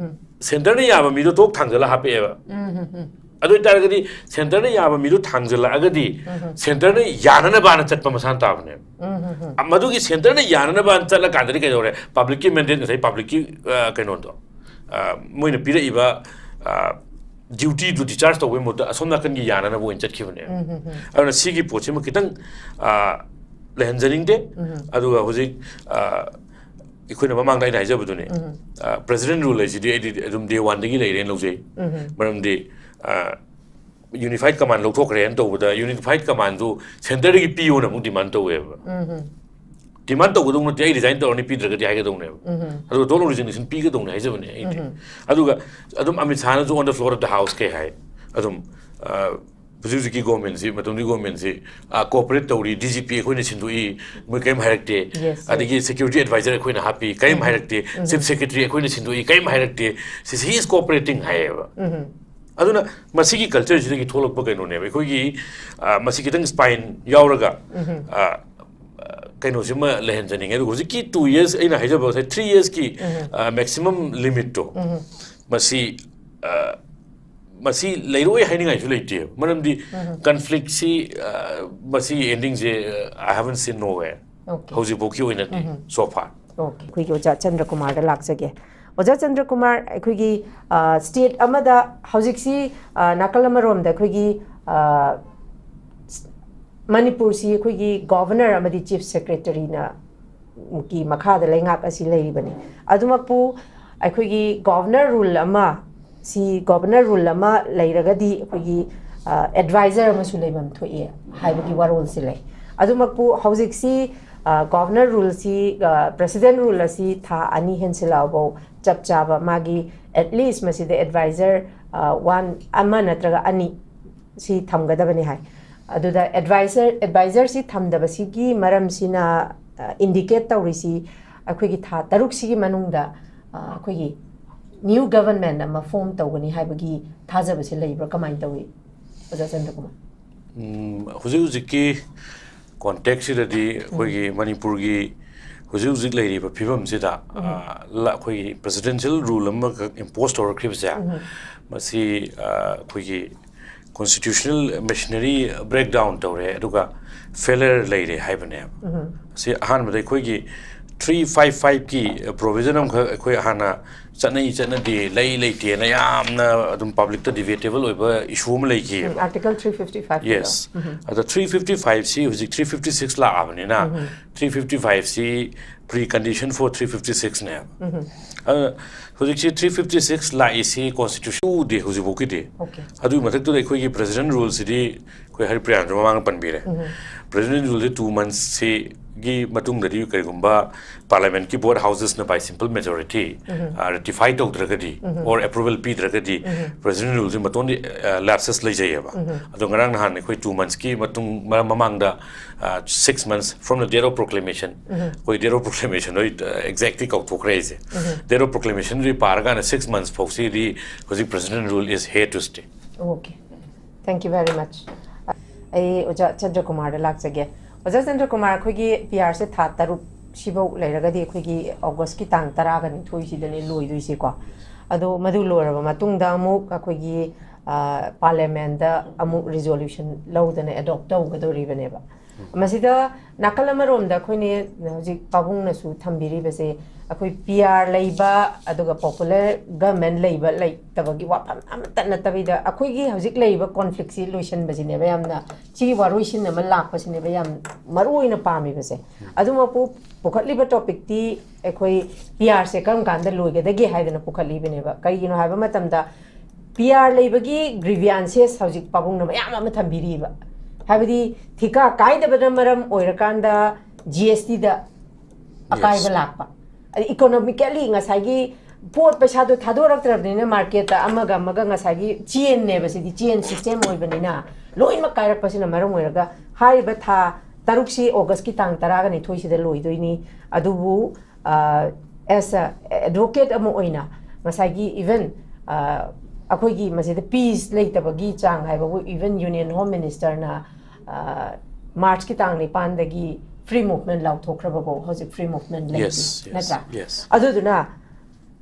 ꯁꯦꯟꯇꯔꯅ ꯌꯥꯕ ꯃꯤꯗꯣ ꯊꯣꯛ ꯊꯥꯡꯖꯜꯂ ꯍꯥꯞꯄꯛꯑꯦꯕ꯫ ꯑꯗꯨ ꯑꯣꯏꯇꯥꯔꯒꯗꯤ ꯁꯦꯟꯇꯔꯅ ꯌꯥꯕ ꯃꯤꯗꯣ ꯊꯥꯡꯖꯜꯂꯛꯑꯒꯗꯤ ꯁꯦꯟꯇꯔꯅ ꯌꯥꯅꯅꯕꯅ ꯆꯠꯄ ꯃꯁꯥꯅ ꯇꯥꯕꯅꯦꯕ꯫ ꯑ, ꯃꯗꯨꯒꯤ ꯁꯦꯟꯇꯔꯅ ꯌꯥꯅꯅꯕꯅ ꯆꯠꯂꯀꯥꯟꯗꯗꯤ ꯀꯩꯗꯧꯔꯦ? ꯄꯕ꯭ꯂꯤꯛꯀꯤ ꯃꯦꯟꯗꯦꯠ, ꯉꯁꯥꯏ ꯄꯕ꯭ꯂꯤꯛꯀꯤ, ꯑ, ꯀꯩꯅꯣꯗꯣ, ꯑ, ꯃꯣꯏꯅ ꯄꯤꯔꯛꯏꯕ, ꯑ, ꯗ꯭ꯌꯨꯇꯤꯗꯨ ꯗꯤꯆꯥꯔꯖ ꯇꯧꯕꯒꯤ ꯃꯍꯨꯠꯇ ꯑꯁꯣꯝ ꯅꯥꯀꯟꯒꯤ ꯌꯥꯅꯅꯕ ꯑꯣꯏꯅ ꯆꯠꯈꯤꯕꯅꯦꯕ꯫ ꯑꯗꯨꯅ ꯁꯤꯒꯤ ꯄꯣꯠꯁꯤꯃ ꯈꯤꯇꯪ, ꯑ, ꯂꯩꯍꯟꯖꯅꯤꯡꯗꯦ꯫ ꯑꯗꯨꯒ ꯍꯧꯖꯤꯛ, ꯑ, ꯑꯩꯈꯣꯏꯅ ꯃꯃꯥꯡꯗ ꯑꯩꯅ ꯍꯥꯏꯖꯕꯗꯨꯅꯦ, ꯎꯝ꯫ ꯑ, ꯄ꯭ꯔꯦꯁꯤꯗꯦꯟ ꯔꯨꯜ ꯍꯥꯏꯁꯤꯗꯤ ꯑꯩꯗꯤ ꯑꯗꯨꯝ ꯗꯦ ꯋꯥꯟꯗꯒꯤ ꯂꯩꯔꯦꯅ ꯂꯧꯖꯩ꯫ ꯎꯝ꯫ ꯃꯔꯝꯗꯤ, ꯑ, ꯌꯨꯅꯤꯐꯥꯏꯠ ꯀꯃꯥꯟ ꯂꯧꯊꯣꯛꯈ꯭ꯔꯦꯅ ꯇꯧꯕꯗ, ꯌꯨꯅꯤꯐꯥꯏꯠ ꯀꯃꯥꯟꯗꯨ ꯁꯦꯟꯇꯔꯗꯒꯤ ꯄꯤꯌꯣꯅ ꯑꯃꯨꯛ ꯗꯤꯃꯥꯟ ꯇꯧꯋꯦꯕ꯫ ꯎꯝ꯫ ꯗꯤꯃꯥꯟ ꯇꯧꯒꯗꯧ ꯅꯠꯇꯦ, "ꯑꯩ ꯔꯤꯖꯥꯏꯟ ꯇꯧꯔꯅꯤ, ꯄꯤꯗ꯭ꯔꯒꯗꯤ" ꯍꯥꯏꯒꯗꯧꯅꯦꯕ꯫ ꯎꯝ꯫ ꯑꯗꯨꯒ ꯇꯣꯜ ꯔꯤꯖꯤꯒꯅꯦꯁꯟ ꯄꯤꯒꯗꯧꯅꯦ ꯍꯥꯏꯖꯕꯅꯦ ꯑꯩꯗꯤ꯫ ꯎꯝ꯫ ꯑꯗꯨꯒ ꯑꯗꯨꯝ Amit ꯁꯥꯍꯅꯁꯨ on the floor of the house ꯀꯩ ꯍꯥꯏ? ꯑꯗꯨꯝ, ꯑ, ꯍꯧꯖꯤꯛ ꯍꯧꯖꯤꯛꯀꯤ ꯒꯣꯔꯃꯦꯟꯁꯤ, ꯃꯇꯝꯗꯨꯒꯤ ꯒꯣꯔꯃꯦꯟꯁꯤ, ꯑ, ꯀꯣꯑꯣꯄꯔꯦꯠ ꯇꯧꯔꯤ, ꯗꯤ ꯖꯤ ꯄꯤ ꯑꯩꯈꯣꯏꯅ ꯁꯤꯟꯗꯣꯛꯏ, ꯃꯣꯏ ꯀꯔꯤꯝ ꯍꯥꯏꯔꯛꯇꯦ꯫ Yes, yes. ꯑꯗꯒꯤ ꯁꯦꯀ꯭ꯌꯨꯔꯤꯇꯤ ꯑꯦꯗꯚꯥꯏꯖꯔ ꯑꯩꯈꯣꯏꯅ ꯍꯥꯞꯄꯤ, ꯀꯔꯤꯝ ꯎꯝ꯫ ꯍꯥꯏꯔꯛꯇꯦ꯫ ꯎꯝ꯫ ꯆꯤꯐ ꯁꯦꯀ꯭ꯔꯦꯇꯔꯤ ꯑꯩꯈꯣꯏꯅ ꯁꯤꯟꯗꯣꯛꯏ, ꯀꯔꯤꯝ ꯍꯥꯏꯔꯛꯇꯦ꯫ ꯁꯤ, he is cooperating ꯍꯥꯏꯌꯦꯕ꯫ ꯎꯝ꯫ ꯑꯗꯨꯅ ꯃꯁꯤꯒꯤ ꯀꯜꯆꯔꯁꯤꯗꯒꯤ ꯊꯣꯛꯂꯛꯄ ꯀꯩꯅꯣꯅꯦꯕ꯫ ꯑꯩꯈꯣꯏꯒꯤ, ꯑ, ꯃꯁꯤ ꯈꯤꯇꯪ ꯁ꯭ꯄꯥꯏꯟ ꯌꯥꯎꯔꯒ, ꯎꯝ꯫ ꯑ, ꯀꯩꯅꯣꯁꯤꯃ ꯂꯩꯍꯟꯖꯅꯤꯡꯉꯦ꯫ ꯑꯗꯨꯒ ꯍꯧꯖꯤꯛꯀꯤ two years, ꯑꯩꯅ ꯍꯥꯏꯖꯕ ꯉꯁꯥꯏ three yearsꯀꯤ, ꯎꯝ꯫ ꯑ, ꯃꯦꯛꯁꯤꯃꯝ ꯂꯤꯃꯤꯠꯇꯣ, ꯎꯝ꯫ ꯃꯁꯤ, ꯑ, ꯃꯁꯤ ꯂꯩꯔꯣꯏ ꯍꯥꯏꯅꯤꯡꯉꯥꯏꯁꯨ ꯂꯩꯇꯦꯕ꯫ ꯃꯔꯝꯗꯤ ꯎꯝ꯫ ꯀꯟꯐ꯭ꯂꯤꯛꯁꯤ, ꯑ, ꯃꯁꯤ ꯑꯦꯟꯗꯤꯡꯁꯦ, ꯑ, I haven't seen nowhere꯫ Okay. ꯍꯧꯖꯤꯛꯐꯥꯎꯒꯤ ꯑꯣꯏꯅꯗꯤ, ꯎꯝ꯫ So far꯫ Okay. ꯑꯩꯈꯣꯏꯒꯤ ꯑꯣꯖꯥ ꯆꯟꯗ꯭ꯔꯀꯨꯃꯥꯔꯗ ꯂꯥꯛꯆꯒꯦ꯫ ꯑꯣꯖꯥ ꯆꯟꯗ꯭ꯔꯀꯨꯃꯥꯔ, ꯑꯩꯈꯣꯏꯒꯤ, ꯑ, ꯁ꯭ꯇꯦꯠ ꯑꯃꯗ ꯍꯧꯖꯤꯛꯁꯤ, ꯑ, ꯅꯥꯀꯜ ꯑꯃꯔꯣꯝꯗ ꯑꯩꯈꯣꯏꯒꯤ, ꯑ, ꯃꯅꯤꯄꯨꯔꯁꯤ ꯑꯩꯈꯣꯏꯒꯤ ꯒꯣꯚꯔꯅꯔ ꯑꯃꯗꯤ ꯆꯤꯐ ꯁꯦꯀ꯭ꯔꯦꯇꯔꯤꯅ ꯀꯤ ꯃꯈꯥꯗ ꯂꯩꯉꯥꯛ ꯑꯁꯤ ꯂꯩꯔꯤꯕꯅꯤ꯫ ꯑꯗꯨꯃꯛꯄꯨ ꯑꯩꯈꯣꯏꯒꯤ ꯒꯣꯚꯔꯅꯔ ꯔꯨꯜ ꯑꯃ, ꯁꯤ ꯒꯣꯚꯔꯅꯔ ꯔꯨꯜ ꯑꯃ ꯂꯩꯔꯒꯗꯤ ꯑꯩꯈꯣꯏꯒꯤ, ꯑ, ꯑꯦꯗꯚꯥꯏꯖꯔ ꯑꯃꯁꯨ ꯂꯩꯐꯝ ꯊꯣꯛꯏ ꯍꯥꯏꯕꯒꯤ ꯋꯥꯔꯣꯜꯁꯤ ꯂꯩ꯫ ꯑꯗꯨꯃꯛꯄꯨ ꯍꯧꯖꯤꯛꯁꯤ, ꯑ, ꯒꯣꯚꯔꯅꯔ ꯔꯨꯜꯁꯤ, ꯑ, ꯄ꯭ꯔꯦꯁꯤꯗꯦꯟ ꯔꯨꯜ ꯑꯁꯤ ꯊꯥ ꯑꯅꯤ ꯍꯦꯟꯁꯤꯜꯂꯛꯑꯐꯥꯎ ꯆꯞ ꯆꯥꯕ ꯃꯥꯒꯤ, at least ꯃꯁꯤꯗ ꯑꯦꯗꯚꯥꯏꯖꯔ, ꯑ, one ꯑꯃ ꯅꯠꯇ꯭ꯔꯒ ꯑꯅꯤ ꯁꯤ ꯊꯝꯒꯗꯕꯅꯤ ꯍꯥꯏ꯫ ꯑꯗꯨꯗ ꯑꯦꯗꯚꯥꯏꯖꯔ, ꯑꯦꯗꯚꯥꯏꯖꯔꯁꯤ ꯊꯝꯗꯕꯁꯤꯒꯤ ꯃꯔꯝꯁꯤꯅ, ꯑ, ꯏꯟꯗꯤꯀꯦꯠ ꯇꯧꯔꯤꯁꯤ ꯑꯩꯈꯣꯏꯒꯤ ꯊꯥ ꯇꯔꯨꯛꯁꯤꯒꯤ ꯃꯅꯨꯡꯗ, ꯑ, ꯑꯩꯈꯣꯏꯒꯤ ꯅ꯭ꯌꯨ ꯒꯚꯔꯟꯃꯦꯟ ꯑꯃ ꯐꯣꯔꯝ ꯇꯧꯒꯅꯤ ꯍꯥꯏꯕꯒꯤ ꯊꯥꯖꯕꯁꯤ ꯂꯩꯕ꯭ꯔꯥ? ꯀꯃꯥꯏꯅ ꯇꯧꯏ, ꯑꯣꯖꯥ ꯆꯟꯗ꯭ꯔꯀꯨꯃꯥꯔ? ꯎꯝ, ꯍꯧꯖꯤꯛ ꯍꯧꯖꯤꯛꯀꯤ ꯀꯣꯟꯇꯦꯛꯁꯁꯤꯗꯗꯤ ꯑꯩꯈꯣꯏꯒꯤ ꯎꯝ꯫ ꯃꯅꯤꯄꯨꯔꯒꯤ ꯍꯧꯖꯤꯛ ꯍꯧꯖꯤꯛ ꯂꯩꯔꯤꯕ ꯐꯤꯕꯝꯁꯤꯗ ꯑ, ꯂ- ꯑꯩꯈꯣꯏꯒꯤ presidential rule ꯑꯃꯈꯛ impose ꯇꯧꯔꯛꯈꯤꯕꯁꯦ, ꯃꯁꯤ ꯑ, ꯑꯩꯈꯣꯏꯒꯤ constitutional machinery breakdown ꯇꯧꯔꯦ, ꯑꯗꯨꯒ failure ꯂꯩꯔꯦ ꯍꯥꯏꯕꯅꯦꯕ꯫ ꯁꯤ ꯑꯍꯥꯟꯕꯗ ꯑꯩꯈꯣꯏꯒꯤ three five five ꯀꯤ provision ꯑꯃꯈꯛ ꯑꯩꯈꯣꯏ ꯍꯥꯟꯅ ꯆꯠꯅꯩ ꯆꯠꯅꯗꯦ, ꯂꯩ ꯂꯩꯇꯦꯅ ꯌꯥꯝꯅ ꯑꯗꯨꯝ publicꯇ debatable ꯑꯣꯏꯕ issue ꯑꯃ ꯂꯩꯈꯤꯑꯕ꯫ Article three fifty five Yes. ꯑꯗꯣ three fifty five ꯁꯤ ꯍꯧꯖꯤꯛ three fifty six ꯂꯥꯛꯑꯕꯅꯤꯅ, three fifty five ꯁꯤ precondition for three fifty six ꯅꯦꯕ꯫ ꯑꯗꯨꯅ ꯍꯧꯖꯤꯛꯁꯤ three fifty six ꯂꯥꯛꯏꯁꯤ constitution ꯎꯗꯦ ꯍꯧꯖꯤꯛꯐꯥꯎꯒꯤꯗꯤ꯫ Okay. ꯑꯗꯨꯒꯤ ꯃꯊꯛꯇꯨꯗ ꯑꯩꯈꯣꯏꯒꯤ president rule ꯁꯤꯗꯤ ꯑꯩꯈꯣꯏ ꯍꯔꯤꯄ꯭ꯔꯤꯌꯥꯟꯁꯨ ꯃꯃꯥꯡꯗ ꯄꯟꯕꯤꯔꯦ꯫ President rule ꯁꯤ two months ꯁꯤꯒꯤ ꯃꯇꯨꯡꯗꯗꯤ ꯀꯔꯤꯒꯨꯝꯕ parliament ꯀꯤ both houses ꯅ by simple majority ratify ꯇꯧꯗ꯭ꯔꯒꯗꯤ or approval ꯄꯤꯗ꯭ꯔꯒꯗꯤ, president rule ꯁꯤ ꯃꯇꯣꯟꯗꯤ lapses ꯂꯩꯖꯩꯌꯦꯕ꯫ ꯑꯗꯣ ꯉꯔꯥꯡ ꯅꯍꯥꯟ ꯑꯩꯈꯣꯏ two months ꯀꯤ ꯃꯇꯨꯡ ꯃ- ꯃꯃꯥꯡꯗ six months from the date of proclamation, ꯑꯩꯈꯣꯏ date of proclamation ꯗꯣ exact ꯇꯤ ꯀꯥꯎꯊꯣꯛꯈ꯭ꯔꯦ ꯑꯩꯁꯦ꯫ Date of proclamation D ꯄꯥꯔꯀꯥꯟꯗ six months ꯐꯥꯎꯁꯤꯗꯤ ꯍꯧꯖꯤꯛ president rule is here to stay꯫ Okay. Thank you very much. ꯑꯩ ꯑꯣꯖꯥ ꯆꯟꯗ꯭ꯔꯀꯨꯃꯥꯔꯗ ꯂꯥꯛꯆꯒꯦ꯫ ꯑꯣꯖꯥ ꯆꯟꯗ꯭ꯔꯀꯨꯃꯥꯔ, ꯑꯩꯈꯣꯏꯒꯤ ꯄꯤ ꯑꯥꯔꯁꯦ ꯊꯥ ꯇꯔꯨꯛ ꯁꯤꯐꯧ ꯂꯩꯔꯒꯗꯤ ꯑꯩꯈꯣꯏꯒꯤ ꯑꯣꯒꯁꯀꯤ ꯇꯥꯡ ꯇꯔꯥꯒ ꯅꯤꯊꯣꯏꯁꯤꯗꯅꯦ ꯂꯣꯏꯗꯣꯏꯁꯦꯀꯣ꯫ ꯑꯗꯣ ꯃꯗꯨ ꯂꯣꯏꯔꯕ ꯃꯇꯨꯡꯗ ꯑꯃꯨꯛ ꯑꯩꯈꯣꯏꯒꯤ parliament ꯗ ꯑꯃꯨꯛ resolution ꯂꯧꯗꯅ adopt ꯇꯧꯒꯗꯧꯔꯤꯕꯅꯦꯕ꯫ ꯃꯁꯤꯗ ꯅꯥꯀꯜ ꯑꯃꯔꯣꯝꯗ ꯑꯩꯈꯣꯏꯅ ꯍꯧꯖꯤꯛ ꯄꯥꯕꯨꯡꯅꯁꯨ ꯊꯝꯕꯤꯔꯤꯕꯁꯦ, ꯑꯩꯈꯣꯏ ꯄꯤ ꯑꯥꯔ ꯂꯩꯕ ꯑꯗꯨꯒ popular government ꯂꯩꯕ ꯂꯩꯇꯕꯒꯤ ꯋꯥꯐꯝ ꯑꯃꯠꯇ ꯅꯠꯇꯕꯤꯗ, ꯑꯩꯈꯣꯏꯒꯤ ꯍꯧꯖꯤꯛ ꯂꯩꯔꯤꯕ conflict ꯁꯤ ꯂꯣꯏꯁꯤꯟꯕꯁꯤꯅꯦꯕ ꯌꯥꯝꯅ, ꯁꯤꯒꯤ ꯋꯥꯔꯣꯏꯁꯤꯟ ꯑꯃ ꯂꯥꯛꯄꯁꯤꯅꯦꯕ ꯌꯥꯝ ꯃꯔꯨ ꯑꯣꯏꯅ ꯄꯥꯝꯃꯤꯕꯁꯦ꯫ ꯑꯗꯨꯃꯛꯄꯨ ꯄꯨꯈꯠꯂꯤꯕ topic ꯇꯤ ꯑꯩꯈꯣꯏ ꯄꯤ ꯑꯥꯔꯁꯦ ꯀꯔꯝ ꯀꯥꯟꯗ ꯂꯣꯏꯒꯗꯒꯦ ꯍꯥꯏꯗꯅ ꯄꯨꯈꯠꯂꯤꯕꯅꯦꯕ꯫ ꯀꯩꯒꯤꯅꯣ ꯍꯥꯏꯕ ꯃꯇꯝꯗ, ꯄꯤ ꯑꯥꯔ ꯂꯩꯕꯒꯤ grievances ꯍꯧꯖꯤꯛ ꯄꯥꯕꯨꯡꯅ ꯃꯌꯥꯝ ꯑꯃ ꯊꯝꯕꯤꯔꯤꯕ꯫ ꯍꯥꯏꯕꯗꯤ ꯊꯤꯀꯥ ꯀꯥꯏꯗꯕꯅ ꯃꯔꯝ ꯑꯣꯏꯔꯀꯥꯟꯗ ꯖꯤ ꯑꯦꯁ ꯇꯤꯗ ꯑꯀꯥꯏꯕ ꯂꯥꯛꯄ꯫ ꯑꯗꯩ economically ꯉꯁꯥꯏꯒꯤ ꯄꯣꯠ ꯄꯩꯁꯥꯗꯣ ꯊꯥꯗꯣꯔꯛꯇ꯭ꯔꯕꯅꯤꯅ market ꯇ ꯑꯃꯒ ꯑꯃꯒ ꯉꯁꯥꯏꯒꯤ chain ꯅꯦꯕ, ꯁꯤꯗꯤ chain system ꯑꯣꯏꯕꯅꯤꯅ ꯂꯣꯏꯅꯃꯛ ꯀꯥꯏꯔꯛꯄꯁꯤꯅ ꯃꯔꯝ ꯑꯣꯏꯔꯒ ꯍꯥꯏꯔꯤꯕ ꯊꯥ ꯇꯔꯨꯛꯁꯤ ꯑꯣꯒꯁꯀꯤ ꯇꯥꯡ ꯇꯔꯥꯒ ꯅꯤꯊꯣꯏꯁꯤꯗ ꯂꯣꯏꯗꯣꯏꯅꯤ꯫ ꯑꯗꯨꯕꯨ as a advocate ꯑꯃ ꯑꯣꯏꯅ ꯉꯁꯥꯏꯒꯤ even ꯑꯩꯈꯣꯏꯒꯤ ꯃꯁꯤꯗ peace ꯂꯩꯇꯕꯒꯤ ꯆꯥꯡ ꯍꯥꯏꯕꯕꯨ even Union Home Minister ꯅ March ꯀꯤ ꯇꯥꯡ ꯅꯤꯄꯥꯟꯗꯒꯤ free movement ꯂꯥꯎꯊꯣꯛꯈ꯭ꯔꯕꯀꯣ, ꯍꯧꯖꯤꯛ free movement ꯂꯩꯇꯦ, Yes, yes, ꯅꯠꯇ꯭ꯔꯥ? Yes. ꯑꯗꯨꯗꯨꯅ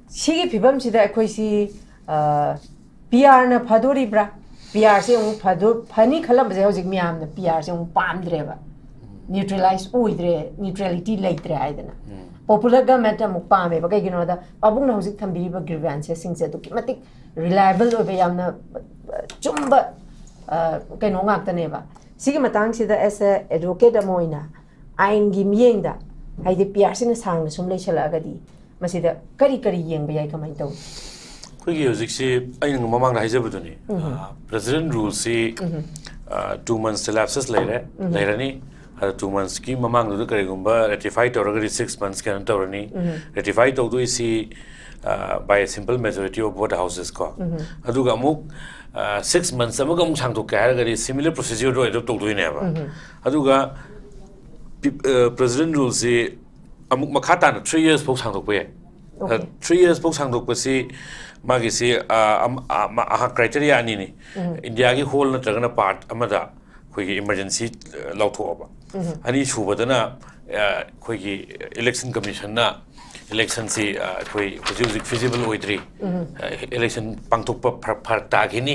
ꯁꯤꯒꯤ ꯐꯤꯕꯝꯁꯤꯗ ꯑꯩꯈꯣꯏꯁꯤ ꯄꯤ ꯑꯥꯔꯅ ꯐꯗꯣꯔꯤꯕ꯭ꯔꯥ? ꯄꯤ ꯑꯥꯔꯁꯦ ꯑꯃꯨꯛ ꯐꯗꯣ ꯐꯅꯤ ꯈꯜꯂꯝꯕꯁꯦ ꯍꯧꯖꯤꯛ ꯃꯤꯌꯥꯝꯅ ꯄꯤ ꯑꯥꯔꯁꯦ ꯑꯃꯨꯛ ꯄꯥꯝꯗ꯭ꯔꯦꯕ, ꯅ꯭ꯌꯨꯇ꯭ꯔꯦꯂꯥꯏꯁ ꯑꯣꯏꯗ꯭ꯔꯦ, ꯅ꯭ꯌꯨꯇ꯭ꯔꯦꯂꯤꯇꯤ ꯂꯩꯇ꯭ꯔꯦ ꯍꯥꯏꯗꯅ꯫ ꯄꯣꯄꯨꯂꯔ ꯒꯃꯦꯟꯠ ꯑꯃꯨꯛ ꯄꯥꯝꯃꯦꯕ꯫ ꯀꯩꯒꯤꯅꯣꯗ ꯄꯥꯕꯨꯡꯅ ꯍꯧꯖꯤꯛ ꯊꯝꯕꯤꯔꯤꯕ ꯒ꯭ꯔꯤꯚꯦꯟꯁꯦꯁꯁꯤꯡꯁꯦ ꯑꯗꯨꯛꯀꯤ ꯃꯇꯤꯛ ꯔꯤꯂꯥꯏꯕꯜ ꯑꯣꯏꯕ, ꯌꯥꯝꯅ ꯑ, ꯆꯨꯝꯕ ꯑ, ꯀꯩꯅꯣ ꯉꯥꯛꯇꯅꯦꯕ꯫ ꯁꯤꯒꯤ ꯃꯇꯥꯡꯁꯤꯗ ꯑꯦꯁ ꯑꯦ ꯑꯦꯗꯚꯣꯀꯦꯠ ꯑꯃ ꯑꯣꯏꯅ ꯑꯥꯏꯟꯒꯤ ꯃꯤꯠꯌꯦꯡꯗ, ꯍꯥꯏꯗꯤ ꯄꯤ ꯑꯥꯔꯁꯤꯅ ꯁꯥꯡꯅ ꯁꯨꯝ ꯂꯩꯁꯜꯂꯛꯑꯒꯗꯤ ꯃꯁꯤꯗ ꯀꯔꯤ ꯀꯔꯤ ꯌꯦꯡꯕ ꯌꯥꯏ, ꯀꯃꯥꯏꯅ ꯇꯧꯅꯤ? ꯑꯩꯈꯣꯏꯒꯤ ꯍꯧꯖꯤꯛꯁꯤ ꯑꯩꯅ ꯃꯃꯥꯡꯗ ꯍꯥꯏꯖꯕꯗꯨꯅꯤ, ꯄ꯭ꯔꯦꯁꯤꯗꯦꯟ ꯔꯨꯜꯁꯤ ꯇꯨ ꯃꯟꯁ ꯂꯦꯞꯁꯦꯁ ꯂꯩꯔꯦ, ꯂꯩꯔꯅꯤ꯫ ꯑꯗ ꯇꯨ ꯃꯟꯁꯀꯤ ꯃꯃꯥꯡꯗꯨꯗ ꯀꯔꯤꯒꯨꯝꯕ ꯔꯦꯇꯤꯐꯥꯏ ꯇꯧꯔꯒꯗꯤ ꯁꯤꯛꯁ ꯃꯟꯁ ꯀꯩꯅꯣ ꯇꯧꯔꯅꯤ꯫ ꯔꯦꯇꯤꯐꯥꯏ ꯇꯧꯗꯣꯏꯁꯤ by simple majority of both houses ꯀꯣ꯫ ꯑꯗꯨꯒ ꯑꯃꯨꯛ ꯁꯤꯛꯁ ꯃꯟꯁ ꯑꯃꯒ ꯑꯃꯨꯛ ꯁꯥꯡꯗꯣꯛꯀꯦ ꯍꯥꯏꯔꯒꯗꯤ ꯁꯤꯃꯤꯂꯔ ꯄ꯭ꯔꯣꯁꯤꯖꯔꯗꯣ ꯑꯦꯗꯣꯞ ꯇꯧꯗꯣꯏꯅꯦꯕ꯫ ꯑꯗꯨꯒ ꯄ꯭ꯔꯦꯁꯤꯗꯦꯟ ꯔꯨꯜꯁꯤ ꯑꯃꯨꯛ ꯃꯈꯥ ꯇꯥꯅ ꯊ꯭ꯔꯤ ꯌꯔꯁ ꯐꯥꯎ ꯁꯥꯡꯗꯣꯛꯄ ꯌꯥꯏ꯫ Okay. ꯊ꯭ꯔꯤ ꯌꯔꯁ ꯐꯥꯎ ꯁꯥꯡꯗꯣꯛꯄꯁꯤ ꯃꯥꯒꯤꯁꯤ ꯀ꯭ꯔꯥꯏꯇꯦꯔꯤꯌꯥ ꯑꯅꯤꯅꯤ꯫ ꯏꯟꯗꯤꯌꯥꯒꯤ ꯍꯣꯜ ꯅꯠꯇ꯭ꯔꯒꯅ ꯄꯥꯔꯠ ꯑꯃꯗ ꯑꯩꯈꯣꯏꯒꯤ ꯏꯃꯔꯖꯦꯟꯁꯤ ꯂꯥꯎꯊꯣꯛꯑꯕ꯫ ꯑꯅꯤꯁꯨꯕꯗꯅ ꯑ, ꯑꯩꯈꯣꯏꯒꯤ ꯏꯂꯦꯛꯁꯟ ꯀꯃꯤꯁꯟꯅ ꯏꯂꯦꯛꯁꯟꯁꯤ ꯑ, ꯑꯩꯈꯣꯏ ꯍꯧꯖꯤꯛ ꯍꯧꯖꯤꯛ ꯐꯤꯖꯤꯕꯜ ꯑꯣꯏꯗ꯭ꯔꯤ, ꯑ, ꯏꯂꯦꯛꯁꯟ ꯄꯥꯡꯊꯣꯛꯄ ꯐꯔꯛ ꯐꯔꯛ ꯇꯥꯈꯤꯅꯤ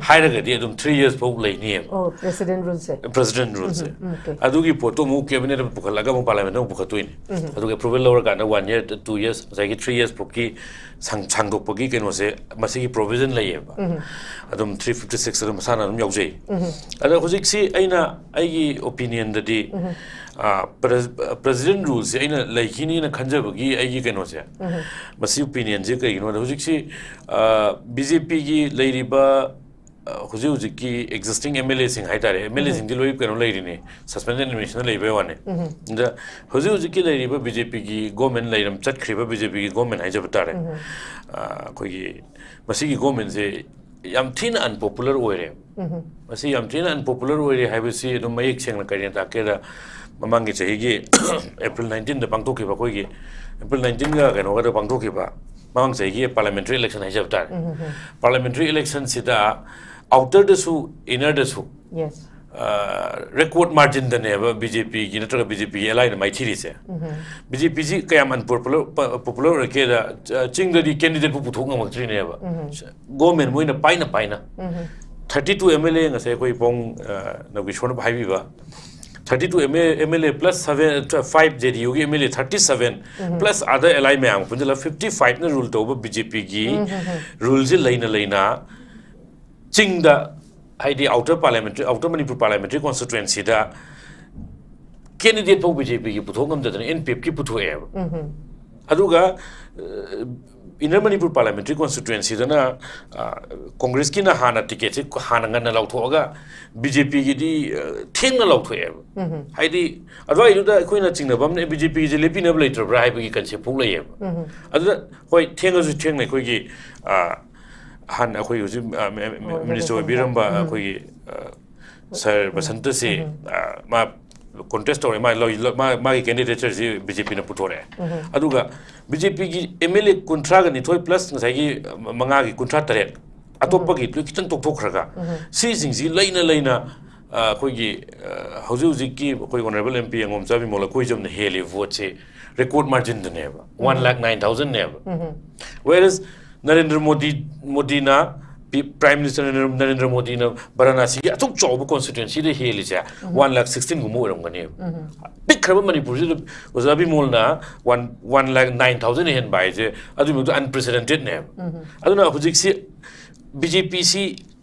ꯍꯥꯏꯔꯒꯗꯤ ꯑꯗꯨꯝ ꯊ꯭ꯔꯤ ꯌꯔꯁ ꯐꯥꯎ ꯂꯩꯅꯤꯌꯦꯕ꯫ ꯑꯣ, ꯄ꯭ꯔꯦꯁꯤꯗꯦꯟ ꯔꯨꯜꯁꯦ꯫ ꯄ꯭ꯔꯦꯁꯤꯗꯦꯟ ꯔꯨꯜꯁꯦ꯫ ꯎꯝ, okay. ꯑꯗꯨꯒꯤ ꯄꯣꯠꯇꯣ ꯑꯃꯨꯛ ꯀꯦꯕꯤꯅꯦꯠ ꯑꯃ ꯄꯨꯈꯠꯂꯒ ꯑꯃꯨꯛ ꯄꯥꯔꯂꯤꯌꯥꯃꯦꯟꯗ ꯑꯃꯨꯛ ꯄꯨꯈꯠꯇꯣꯏꯅꯤ꯫ ꯑꯗꯨꯒ ꯑꯦꯄ꯭ꯔꯨꯕꯦꯜ ꯂꯧꯔꯀꯥꯟꯗ ꯋꯥꯟ ꯌꯔ, ꯇꯨ ꯌꯔꯁ, ꯉꯁꯥꯏꯒꯤ ꯊ꯭ꯔꯤ ꯌꯔꯁ ꯐꯥꯎꯒꯤ ꯁꯥꯡ-, ꯁꯥꯡꯗꯣꯛꯄꯒꯤ ꯀꯩꯅꯣꯁꯦ ꯃꯁꯤꯒꯤ ꯄ꯭ꯔꯣꯚꯤꯖꯟ ꯂꯩꯌꯦꯕ꯫ ꯑꯗꯨꯝ ꯊ꯭ꯔꯤ ꯐꯤꯐꯇꯤ ꯁꯤꯛꯁ ꯑꯗꯨꯝ ꯃꯁꯥꯅ ꯑꯗꯨꯝ ꯌꯥꯎꯖꯩ꯫ ꯑꯗꯣ ꯍꯧꯖꯤꯛꯁꯤ ꯑꯩꯅ ꯑꯩꯒꯤ ꯑꯣꯄꯤꯅꯤꯌꯟꯗꯗꯤ ꯄ꯭ꯔꯦꯁꯤꯗꯦꯟ ꯔꯨꯜꯁꯦ ꯑꯩꯅ ꯂꯩꯈꯤꯅꯤꯅ ꯈꯟꯖꯕꯒꯤ ꯑꯩꯒꯤ ꯀꯩꯅꯣꯁꯦ, ꯃꯁꯤ ꯑꯣꯄꯤꯅꯤꯌꯟꯁꯦ ꯀꯩꯒꯤꯅꯣꯗ ꯍꯧꯖꯤꯛꯁꯤ ꯕꯤ ꯖꯦ ꯄꯤꯒꯤ ꯂꯩꯔꯤꯕ ꯑ, ꯍꯧꯖꯤꯛ ꯍꯧꯖꯤꯛꯀꯤ ꯑꯦꯛꯖꯤꯁꯇꯤꯡ ꯑꯦꯝ ꯑꯦꯜ ꯑꯦꯁꯤꯡ ꯍꯥꯏꯇꯥꯔꯦ, ꯑꯦꯝ ꯑꯦꯜ ꯑꯦꯁꯤꯡꯗꯤ ꯂꯣꯏ ꯀꯩꯅꯣ ꯂꯩꯔꯤꯅꯤ, ꯁꯁꯄꯦꯟꯁꯟ ꯑꯦꯗꯃꯤꯅꯤꯁꯇ꯭ꯔꯦꯁꯟꯗ ꯂꯩꯕꯩ ꯋꯥꯅꯤ꯫ ꯑꯗ ꯍꯧꯖꯤꯛ ꯍꯧꯖꯤꯛꯀꯤ ꯂꯩꯔꯤꯕ ꯕꯤ ꯖꯦ ꯄꯤꯒꯤ ꯒꯣꯔꯃꯦꯟ ꯂꯩꯔꯝ ꯆꯠꯈ꯭ꯔꯤꯕ ꯕꯤ ꯖꯦ ꯄꯤꯒꯤ ꯒꯣꯔꯃꯦꯟ ꯍꯥꯏꯖꯕ ꯇꯥꯔꯦ꯫ ꯑ, ꯑꯩꯈꯣꯏꯒꯤ ꯃꯁꯤꯒꯤ ꯒꯣꯔꯃꯦꯟꯁꯦ ꯌꯥꯝ ꯊꯤꯅ ꯑꯟꯄꯣꯄꯨꯂꯔ ꯑꯣꯏꯔꯦ꯫ ꯃꯁꯤ ꯌꯥꯝ ꯊꯤꯅ ꯑꯟꯄꯣꯄꯨꯂꯔ ꯑꯣꯏꯔꯦ ꯍꯥꯏꯕꯁꯤ ꯑꯗꯨꯝ ꯃꯌꯦꯛ ꯁꯦꯡꯅ ꯀꯔꯤꯅ ꯇꯥꯛꯀꯦꯗ, ꯃꯃꯥꯡꯒꯤ ꯆꯍꯤꯒꯤ ꯑꯦꯄ꯭ꯔꯤꯜ ꯅꯥꯏꯟꯇꯤꯟꯗ ꯄꯥꯡꯊꯣꯛꯈꯤꯕ, ꯑꯩꯈꯣꯏꯒꯤ ꯑꯦꯄ꯭ꯔꯤꯜ ꯅꯥꯏꯟꯇꯤꯟꯒ ꯀꯩꯅꯣꯒꯗ ꯄꯥꯡꯊꯣꯛꯈꯤꯕ, ꯃꯃꯥꯡ ꯆꯍꯤꯒꯤ ꯄꯥꯔꯂꯤꯌꯥꯃꯦꯟꯇꯔꯤ ꯏꯂꯦꯛꯁꯟ ꯍꯥꯏꯖꯕ ꯇꯥꯔꯦ꯫ ꯄꯥꯔꯂꯤꯌꯥꯃꯦꯟꯇꯔꯤ ꯏꯂꯦꯛꯁꯟꯁꯤꯗ ꯑꯥꯎꯇꯔꯗꯁꯨ ꯏꯅꯔꯗꯁꯨ ꯌꯦꯁ꯫ ꯔꯦꯀꯣꯔꯗ ꯃꯥꯔꯖꯤꯟꯗꯅꯦꯕ ꯕꯤ ꯖꯦ ꯄꯤꯒꯤ ꯅꯠꯇ꯭ꯔꯒ ꯕꯤ ꯖꯦ ꯄꯤꯒꯤ ꯑꯦꯂꯥꯏꯅ ꯃꯥꯏꯊꯤꯔꯤꯁꯦ꯫ ꯕꯤ ꯖꯦ ꯄꯤꯁꯤ ꯀꯌꯥꯝ ꯑꯟꯄꯣꯄꯨꯂꯔ ꯄꯣꯄꯨꯂꯔ ꯑꯣꯏꯔꯛꯀꯦꯗ, ꯑ, ꯆꯤꯡꯗꯗꯤ ꯀꯦꯟꯗꯤꯗꯦꯠꯄꯨ ꯄꯨꯊꯣꯛ ꯉꯝꯃꯛꯇ꯭ꯔꯤꯅꯦꯕ꯫ ꯒꯣꯔꯃꯦꯟ ꯃꯣꯏꯅ ꯄꯥꯏꯅ ꯄꯥꯏꯅ thirty two M L A, ꯉꯁꯥꯏ ꯑꯩꯈꯣꯏ ꯄꯣꯡ, ꯑ, ꯅꯧꯕꯤꯁꯣꯔꯅ ꯍꯥꯏꯕꯤꯕ, thirty two M A, M L A plus seven, five J D ꯌꯨꯒꯤ M L A thirty seven plus other ally ꯃꯌꯥꯝ ꯄꯨꯟꯁꯤꯜꯂ ꯐꯤꯐꯇꯤ ꯐꯥꯏꯚꯅ ꯔꯨꯜ ꯇꯧꯕ ꯕꯤ ꯖꯦ ꯄꯤꯒꯤ ꯔꯨꯜꯁꯤ ꯂꯩꯅ ꯂꯩꯅ ꯆꯤꯡꯗ, ꯍꯥꯏꯗꯤ outer parliamentary, outer Manipur parliamentary ꯀꯣꯟꯁꯇꯤꯇ꯭ꯋꯦꯟꯁꯤꯗ ꯀꯦꯟꯗꯤꯗꯦꯠ ꯐꯥꯎ ꯕꯤ ꯖꯦ ꯄꯤꯒꯤ ꯄꯨꯊꯣꯛ ꯉꯝꯗꯗꯅ ꯑꯦꯟ ꯄꯤ ꯑꯦꯐꯀꯤ ꯄꯨꯊꯣꯛꯑꯦꯕ꯫ ꯑꯗꯨꯒ, ꯑ, ꯏꯟꯅꯔ ꯃꯅꯤꯄꯨꯔ ꯄꯥꯔꯂꯤꯌꯥꯃꯦꯟꯇ꯭ꯔꯤ ꯀꯣꯟꯁꯇꯤꯇ꯭ꯋꯦꯟꯁꯤꯗꯅ, ꯑ, ꯀꯣꯡꯒ꯭ꯔꯦꯁꯀꯤꯅ ꯍꯥꯟꯅ ꯇꯤꯀꯦꯠꯁꯦ ꯍꯥꯟꯅ ꯉꯟꯅ ꯂꯥꯎꯊꯣꯛꯑꯒ ꯕꯤ ꯖꯦ ꯄꯤꯒꯤꯗꯤ, ꯑ, ꯊꯦꯡꯅ ꯂꯥꯎꯊꯣꯛꯑꯦꯕ꯫ ꯍꯥꯏꯗꯤ ꯑꯗꯨꯋꯥꯏꯗꯨꯗ ꯑꯩꯈꯣꯏꯅ ꯆꯤꯡꯅꯕ ꯑꯃꯅ ꯕꯤ ꯖꯦ ꯄꯤꯒꯤꯁꯦ ꯂꯦꯞꯄꯤꯅꯕ ꯂꯩꯇ꯭ꯔꯕ꯭ꯔꯥ ꯍꯥꯏꯕꯒꯤ ꯀꯟꯁꯦꯞ ꯄꯣꯛꯂꯛꯑꯦꯕ꯫ ꯑꯗꯨꯗ ꯍꯣꯏ, ꯊꯦꯡꯉꯁꯨ ꯊꯦꯡꯅ ꯑꯩꯈꯣꯏꯒꯤ, ꯑ, ꯍꯥꯟꯅ ꯑꯩꯈꯣꯏ ꯍꯧꯖꯤꯛ, ꯑ, ꯃꯤ-, ꯃꯤ-, ꯃꯤꯅꯤꯁꯇꯔ ꯑꯣꯏꯕꯤꯔꯝꯕ ꯑꯩꯈꯣꯏꯒꯤ, ꯑ, ꯁꯥꯔ ꯕꯁꯟꯇꯁꯤ, ꯑ, ꯃꯥ ꯀꯣꯟꯇꯦꯁ ꯇꯧꯔꯦ, ꯃꯥ ꯂꯧ-, ꯂꯧ-, ꯃꯥ-, ꯃꯥꯒꯤ ꯀꯦꯟꯗꯤꯗꯦꯆꯔꯁꯤ ꯕꯤ ꯖꯦ ꯄꯤꯅ ꯄꯨꯊꯣꯔꯛꯑꯦ꯫ ꯑꯗꯨꯒ ꯕꯤ ꯖꯦ ꯄꯤꯒꯤ ꯑꯦꯝ ꯑꯦꯜ ꯑꯦ ꯀꯨꯟꯊ꯭ꯔꯥꯒ ꯅꯤꯊꯣꯏ ꯄ꯭ꯂꯁ ꯉꯁꯥꯏꯒꯤ, ꯑ, ꯃꯉꯥꯒꯤ ꯀꯨꯟꯊ꯭ꯔꯥ ꯇꯔꯦꯠ, ꯑꯇꯣꯞꯄꯒꯤ ꯂꯣꯏ ꯈꯤꯇꯪ ꯇꯣꯛꯊꯣꯛꯈ꯭ꯔꯒ, ꯁꯤꯁꯤꯡꯁꯤ ꯂꯩꯅ ꯂꯩꯅ, ꯑ, ꯑꯩꯈꯣꯏꯒꯤ, ꯑ, ꯍꯧꯖꯤꯛ ꯍꯧꯖꯤꯛꯀꯤ ꯑꯩꯈꯣꯏ ꯑꯣꯅꯔꯦꯕꯜ ꯑꯦꯝ ꯄꯤ ꯑꯉꯣꯝꯆꯥ ꯕꯤꯃꯣꯜ ꯑꯩꯈꯣꯏ ꯆꯝꯅ ꯍꯦꯜꯂꯤ ꯚꯣꯠꯁꯦ ꯔꯦꯀꯣꯔꯗ ꯃꯥꯔꯖꯤꯟꯗꯅꯦꯕ, ꯋꯥꯟ ꯂꯥꯛ ꯅꯥꯏꯟ ꯊꯥꯎꯖꯟꯅꯦꯕ꯫ Whereas ꯅꯔꯦꯟꯗ꯭ꯔ ꯃꯣꯗꯤ, ꯃꯣꯗꯤꯅ, ꯄꯤ-, ꯄ꯭ꯔꯥꯏꯝ ꯃꯤꯅꯤꯁꯇꯔ ꯅꯔꯦꯟꯗ꯭ꯔ, ꯅꯔꯦꯟꯗ꯭ꯔ ꯃꯣꯗꯤꯅ ꯕꯔꯥꯅꯥꯁꯤꯒꯤ ꯑꯁꯨꯛ ꯆꯥꯎꯕ ꯀꯣꯟꯁꯇꯤꯇ꯭ꯋꯦꯟꯁꯤꯗ ꯍꯦꯜꯂꯤꯁꯦ ꯋꯥꯟ ꯂꯥꯛ ꯁꯤꯛꯁꯇꯤꯟꯒꯨꯝꯕ ꯑꯣꯏꯔꯝꯒꯅꯦꯕ꯫ ꯄꯤꯛꯈ꯭ꯔꯕ ꯃꯅꯤꯄꯨꯔꯁꯤꯗ ꯑꯣꯖꯥ ꯕꯤꯃꯣꯜꯅ ꯋꯥꯟ, ꯋꯥꯟ ꯂꯥꯛ ꯅꯥꯏꯟ ꯊꯥꯎꯖꯟ ꯍꯦꯟꯕ ꯍꯥꯏꯁꯦ ꯑꯗꯨꯒꯤ ꯃꯇꯨꯡꯗ ꯑꯟꯄ꯭ꯔꯦꯁꯤꯗꯦꯟꯇꯦꯠꯅꯦꯕ꯫ ꯑꯗꯨꯅ ꯍꯧꯖꯤꯛꯁꯤ ꯕꯤ ꯖꯦ ꯄꯤꯁꯤ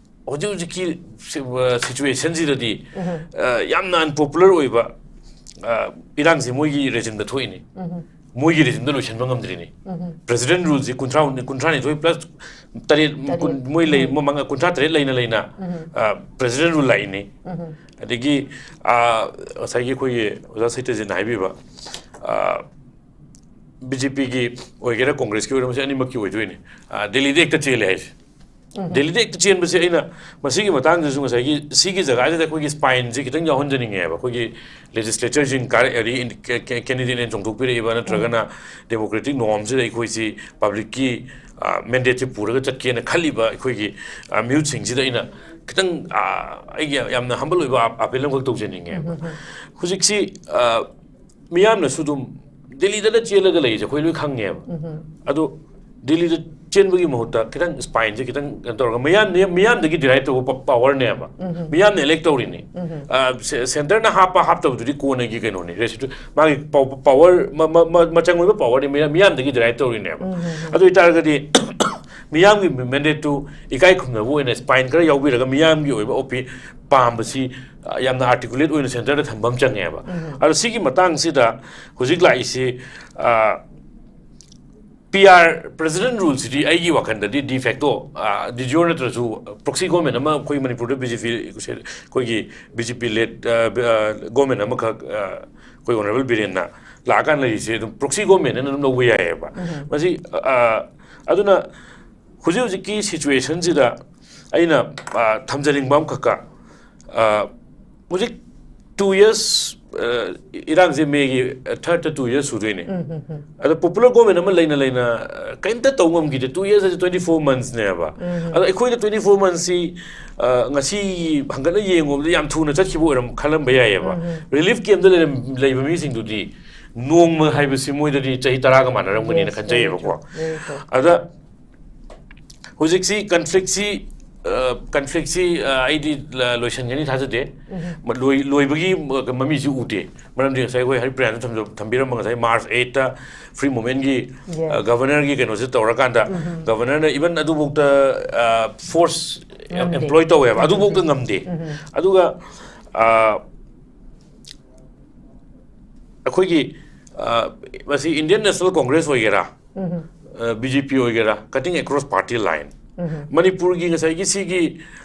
ꯍꯧꯖꯤꯛ ꯍꯧꯖꯤꯛꯀꯤ ꯁꯤ-, ꯑ, ꯁꯤꯆꯨꯋꯦꯁꯟꯁꯤꯗꯗꯤ, ꯑ, ꯌꯥꯝꯅ ꯑꯟꯄꯣꯄꯨꯂꯔ ꯑꯣꯏꯕ, ꯑ, ꯏꯔꯥꯡꯁꯦ ꯃꯣꯏꯒꯤ ꯔꯦꯖꯤꯝꯗ ꯊꯣꯛꯏꯅꯤ꯫ ꯃꯣꯏꯒꯤ ꯔꯦꯖꯤꯝꯗ ꯂꯣꯏꯁꯤꯟꯕ ꯉꯝꯗ꯭ꯔꯤꯅꯤ꯫ ꯄ꯭ꯔꯦꯁꯤꯗꯦꯟ ꯔꯨꯜꯁꯤ ꯀꯨꯟꯊ꯭ꯔꯥ, ꯀꯨꯟꯊ꯭ꯔꯥꯅꯤꯊꯣꯏ ꯄ꯭ꯂꯁ ꯇꯔꯦꯠ, ꯇꯔꯦꯠ꯫ ꯀꯨꯟ-, ꯃꯣꯏ ꯂꯩ, ꯃꯉꯥ, ꯀꯨꯟꯊ꯭ꯔꯥ ꯇꯔꯦꯠ ꯂꯩꯅ ꯂꯩꯅ, ꯑ, ꯄ꯭ꯔꯦꯁꯤꯗꯦꯟ ꯔꯨꯜ ꯂꯥꯛꯏꯅꯤ꯫ ꯑꯗꯒꯤ, ꯑ, ꯉꯁꯥꯏꯒꯤ ꯑꯩꯈꯣꯏꯒꯤ ꯑꯣꯖꯥ ꯁꯩꯇꯖꯤꯠꯅ ꯍꯥꯏꯕꯤꯕ, ꯑ, ꯕꯤ ꯖꯦ ꯄꯤꯒꯤ ꯑꯣꯏꯒꯦꯔꯥ ꯀꯣꯡꯒ꯭ꯔꯦꯁꯀꯤ ꯑꯣꯏꯒꯦꯔꯥ ꯃꯁꯤ ꯑꯅꯤꯃꯛꯀꯤ ꯑꯣꯏꯗꯣꯏꯅꯤ꯫ ꯑ, ꯗꯦꯜꯂꯤꯗ ꯍꯦꯛꯇ ꯆꯦꯜꯂꯦ ꯍꯥꯏꯁꯦ꯫ ꯗꯦꯜꯂꯤꯗ ꯍꯦꯛꯇ ꯆꯦꯟꯕꯁꯦ ꯑꯩꯅ ꯃꯁꯤꯒꯤ ꯃꯇꯥꯡꯗꯁꯨ ꯉꯁꯥꯏꯒꯤ ꯁꯤꯒꯤ ꯖꯒꯥꯁꯤꯗ ꯑꯩꯈꯣꯏꯒꯤ ꯁ꯭ꯄꯥꯏꯟꯁꯦ ꯈꯤꯇꯪ ꯌꯥꯎꯍꯟꯖꯅꯤꯡꯉꯦꯕ꯫ ꯑꯩꯈꯣꯏꯒꯤ ꯂꯦꯖꯤꯁꯂꯦꯆꯔꯁꯤꯡ ꯀꯥꯔꯛ-, ꯑꯗꯒꯤ ꯀꯦ-, ꯀꯦ-, ꯀꯦꯟꯗꯤꯗꯦꯠꯅ ꯆꯣꯡꯊꯣꯛꯄꯤꯔꯛꯏꯕ ꯅꯠꯇ꯭ꯔꯒꯅ ꯗꯦꯃꯣꯀ꯭ꯔꯦꯇꯤꯛ ꯅꯣꯔꯝꯁꯤꯗ ꯑꯩꯈꯣꯏꯁꯤ ꯄꯕ꯭ꯂꯤꯛꯀꯤ, ꯑ, ꯃꯦꯟꯗꯦꯠꯁꯤ ꯄꯨꯔꯒ ꯆꯠꯀꯦꯅ ꯈꯜꯂꯤꯕ ꯑꯩꯈꯣꯏꯒꯤ, ꯑ, ꯃꯤꯍꯨꯠꯁꯤꯡꯁꯤꯗ ꯑꯩꯅ ꯈꯤꯇꯪ ꯑ, ꯑꯩꯒꯤ ꯌꯥꯝꯅ ꯍꯝꯕꯜ ꯑꯣꯏꯕ ꯑꯥ- ꯑꯥꯄꯦꯜ ꯑꯃꯈꯛ ꯇꯧꯖꯅꯤꯡꯉꯦꯕ꯫ ꯍꯧꯖꯤꯛꯁꯤ ꯑ, ꯃꯤꯌꯥꯝꯅꯁꯨ ꯑꯗꯨꯝ ꯗꯦꯜꯂꯤꯗꯅ ꯆꯦꯜꯂꯒ ꯂꯩꯔꯤꯁꯦ ꯑꯩꯈꯣꯏ ꯂꯣꯏ ꯈꯪꯉꯦꯕ꯫ ꯑꯗꯣ ꯗꯦꯜꯂꯤꯗ ꯆꯦꯟꯕꯒꯤ ꯃꯍꯨꯠꯇ ꯈꯤꯇꯪ ꯁ꯭ꯄꯥꯏꯟꯁꯦ ꯈꯤꯇꯪ ꯀꯩꯅꯣ ꯇꯧꯔꯒ ꯃꯤꯌꯥꯝꯅ ꯃꯤꯌꯥꯝꯗꯒꯤ ꯗꯤꯔꯥꯏꯞ ꯇꯧꯕ ꯄꯥꯋꯔꯅꯦꯕ꯫ ꯃꯤꯌꯥꯝꯅ ꯏꯂꯦꯛ ꯇꯧꯔꯤꯅꯤ꯫ ꯑ, ꯁꯦ- ꯁꯦꯟꯇꯔꯅ ꯍꯥꯞꯄ ꯍꯥꯞꯇꯕꯗꯨꯗꯤ ꯀꯣꯟꯅꯒꯤ ꯀꯩꯅꯣꯅꯤ, ꯔꯦꯁꯤꯗꯨ ꯃꯥꯒꯤ ꯄꯥꯎ- ꯄꯥꯋꯔ ꯃ- ꯃ- ꯃ- ꯃꯆꯪ ꯑꯣꯏꯕ ꯄꯥꯋꯔꯗꯤ ꯃꯤꯌꯥꯝ- ꯃꯤꯌꯥꯝꯗꯒꯤ ꯗꯤꯔꯥꯏꯞ ꯇꯧꯔꯤꯅꯦꯕ꯫ ꯑꯗꯨ ꯑꯣꯏꯇꯥꯔꯒꯗꯤ ꯃꯤꯌꯥꯝꯒꯤ ꯃꯦꯟꯗꯦꯠꯇꯨ ꯏꯀꯥꯏ ꯈꯨꯝꯅꯕ ꯑꯣꯏꯅ ꯁ꯭ꯄꯥꯏꯟ ꯈꯔ ꯌꯥꯎꯕꯤꯔꯒ ꯃꯤꯌꯥꯝꯒꯤ ꯑꯣꯏꯕ ꯑꯣꯄꯤ ꯄꯥꯝꯕꯁꯤ ꯑ, ꯌꯥꯝꯅ ꯑꯥꯔꯇꯤꯀꯨꯂꯦꯠ ꯑꯣꯏꯅ ꯁꯦꯟꯇꯔꯗ ꯊꯝꯕ ꯑꯃ ꯆꯪꯉꯦꯕ꯫ ꯑꯗꯣ ꯁꯤꯒꯤ ꯃꯇꯥꯡꯁꯤꯗ ꯍꯧꯖꯤꯛ ꯂꯥꯛꯏꯁꯤ ꯑ, ꯄꯤ ꯑꯥꯔ ꯄ꯭ꯔꯦꯁꯤꯗꯦꯟ ꯔꯨꯜꯁꯤꯗꯤ ꯑꯩꯒꯤ ꯋꯥꯈꯜꯗꯗꯤ ꯗꯤ ꯐꯦꯛꯇꯣ ꯗꯤꯖꯣꯔ ꯅꯠꯇ꯭ꯔꯁꯨ ꯄ꯭ꯔꯣꯛꯁꯤ ꯒꯣꯔꯃꯦꯟ ꯑꯃ ꯑꯩꯈꯣꯏ ꯃꯅꯤꯄꯨꯔꯗ ꯕꯤ ꯖꯦ ꯄꯤ ꯑꯩꯈꯣꯏꯒꯤ ꯕꯤ ꯖꯦ ꯄꯤ ꯂꯦꯠ ꯒꯣꯔꯃꯦꯟ ꯑꯃꯈꯛ ꯑ, ꯑꯩꯈꯣꯏ ꯑꯣꯅꯔꯦꯕꯜ ꯕꯤꯔꯦꯟꯅ ꯂꯥꯛꯑꯀꯥꯟꯗ ꯂꯩꯔꯤꯁꯦ ꯑꯗꯨꯝ ꯄ꯭ꯔꯣꯛꯁꯤ ꯒꯣꯔꯃꯦꯟ ꯑꯅ ꯑꯗꯨꯝ ꯂꯧꯕ ꯌꯥꯏꯑꯕ꯫ ꯃꯁꯤ ꯑ, ꯑꯗꯨꯅ ꯍꯧꯖꯤꯛ ꯍꯧꯖꯤꯛꯀꯤ ꯁꯤꯆꯨꯋꯦꯁꯟꯁꯤꯗ ꯑꯩꯅ ꯑ, ꯊꯝꯖꯅꯤꯡꯕ ꯑꯃꯈꯛꯀ ꯑ, ꯍꯧꯖꯤꯛ ꯇꯨ ꯌꯔꯁ ꯏꯔꯥꯡꯁꯦ ꯃꯦꯒꯤ ꯊꯥꯔꯠꯇ ꯇꯨ ꯌꯔꯁ ꯁꯨꯗꯣꯏꯅꯦ꯫ ꯑꯗꯣ ꯄꯣꯄꯨꯂꯔ ꯒꯣꯔꯃꯦꯟ ꯑꯃ ꯂꯩꯅ ꯂꯩꯅ ꯑ, ꯀꯔꯤꯝꯇ ꯇꯧ ꯉꯝꯈꯤꯗꯦ꯫ ꯇꯨ ꯌꯔꯁ ꯍꯥꯏꯁꯦ ꯇ꯭ꯋꯦꯟꯇꯤ ꯐꯣꯔ ꯃꯟꯁꯅꯦꯕ꯫ ꯑꯗꯣ ꯑꯩꯈꯣꯏꯗ ꯇ꯭ꯋꯦꯟꯇꯤ ꯐꯣꯔ ꯃꯟꯁꯁꯤ ꯉꯁꯤ ꯍꯪꯒꯠꯅ ꯌꯦꯡꯉꯨꯕꯗ ꯌꯥꯝ ꯊꯨꯅ ꯆꯠꯈꯤꯕ ꯑꯣꯏꯔꯝ ꯈꯜꯂꯝꯕ ꯌꯥꯏꯑꯕ꯫ ꯔꯤꯂꯤꯐ ꯀꯦꯝꯗ ꯂꯩꯔꯝ- ꯂꯩꯕ ꯃꯤꯁꯤꯡꯗꯨꯗꯤ ꯅꯣꯡꯃ ꯍꯥꯏꯕꯁꯤ ꯃꯣꯏꯗꯗꯤ ꯆꯍꯤ ꯇꯔꯥꯒ ꯃꯥꯟꯅꯔꯝꯒꯅꯤꯅ Yes, very ꯈꯟꯖꯩꯌꯦꯕꯀꯣ꯫ true, very true. ꯑꯗ ꯍꯧꯖꯤꯛꯁꯤ ꯀꯟꯐ꯭ꯂꯤꯛꯁꯤ ꯀꯟꯐ꯭ꯂꯤꯛꯁꯤ ꯑꯩꯗꯤ ꯂ- ꯂꯣꯏꯁꯤꯟꯒꯅꯤ ꯊꯥꯖꯗꯦ꯫ ꯃ- ꯂꯣꯏ- ꯂꯣꯏꯕꯒꯤ ꯃ- ꯃꯃꯤꯁꯨ ꯎꯗꯦ꯫ ꯃꯔꯝꯗꯤ ꯉꯁꯥꯏ ꯑꯩꯈꯣꯏ ꯍꯔꯤꯄ꯭ꯔꯤꯌꯥꯅ ꯊꯝꯖ- ꯊꯝꯕꯤꯔꯝꯕ ꯉꯁꯥꯏ ꯃꯥꯔꯆ ꯑꯩꯠꯇ ꯐ꯭ꯔꯤ ꯃꯨꯚꯃꯦꯟꯒꯤ Yes. ꯒꯚꯔꯅꯔꯒꯤ ꯀꯩꯅꯣꯁꯦ ꯇꯧꯔꯀꯥꯟꯗ ꯒꯚꯔꯅꯔꯅ ꯏꯚꯟ ꯑꯗꯨꯐꯥꯎꯗ ꯐꯣꯔꯁ ꯉꯝꯗꯦ. ꯑꯦꯝꯄ꯭ꯂꯣꯏ ꯇꯧꯋꯦꯕ꯫ ꯑꯗꯨꯐꯥꯎꯗ ꯉꯝꯗꯦ꯫ ꯑꯗꯨꯒ ꯑ, ꯑꯩꯈꯣꯏꯒꯤ ꯑ, ꯃꯁꯤ ꯏꯟꯗꯤꯌꯟ ꯅꯦꯁꯅꯦꯜ ꯀꯣꯡꯒ꯭ꯔꯦꯁ ꯑꯣꯏꯒꯦꯔꯥ, ꯕꯤ ꯖꯦ ꯄꯤ ꯑꯣꯏꯒꯦꯔꯥ, cutting across party line, ꯃꯅꯤꯄꯨꯔꯒꯤ ꯉꯁꯥꯏꯒꯤ ꯁꯤꯒꯤ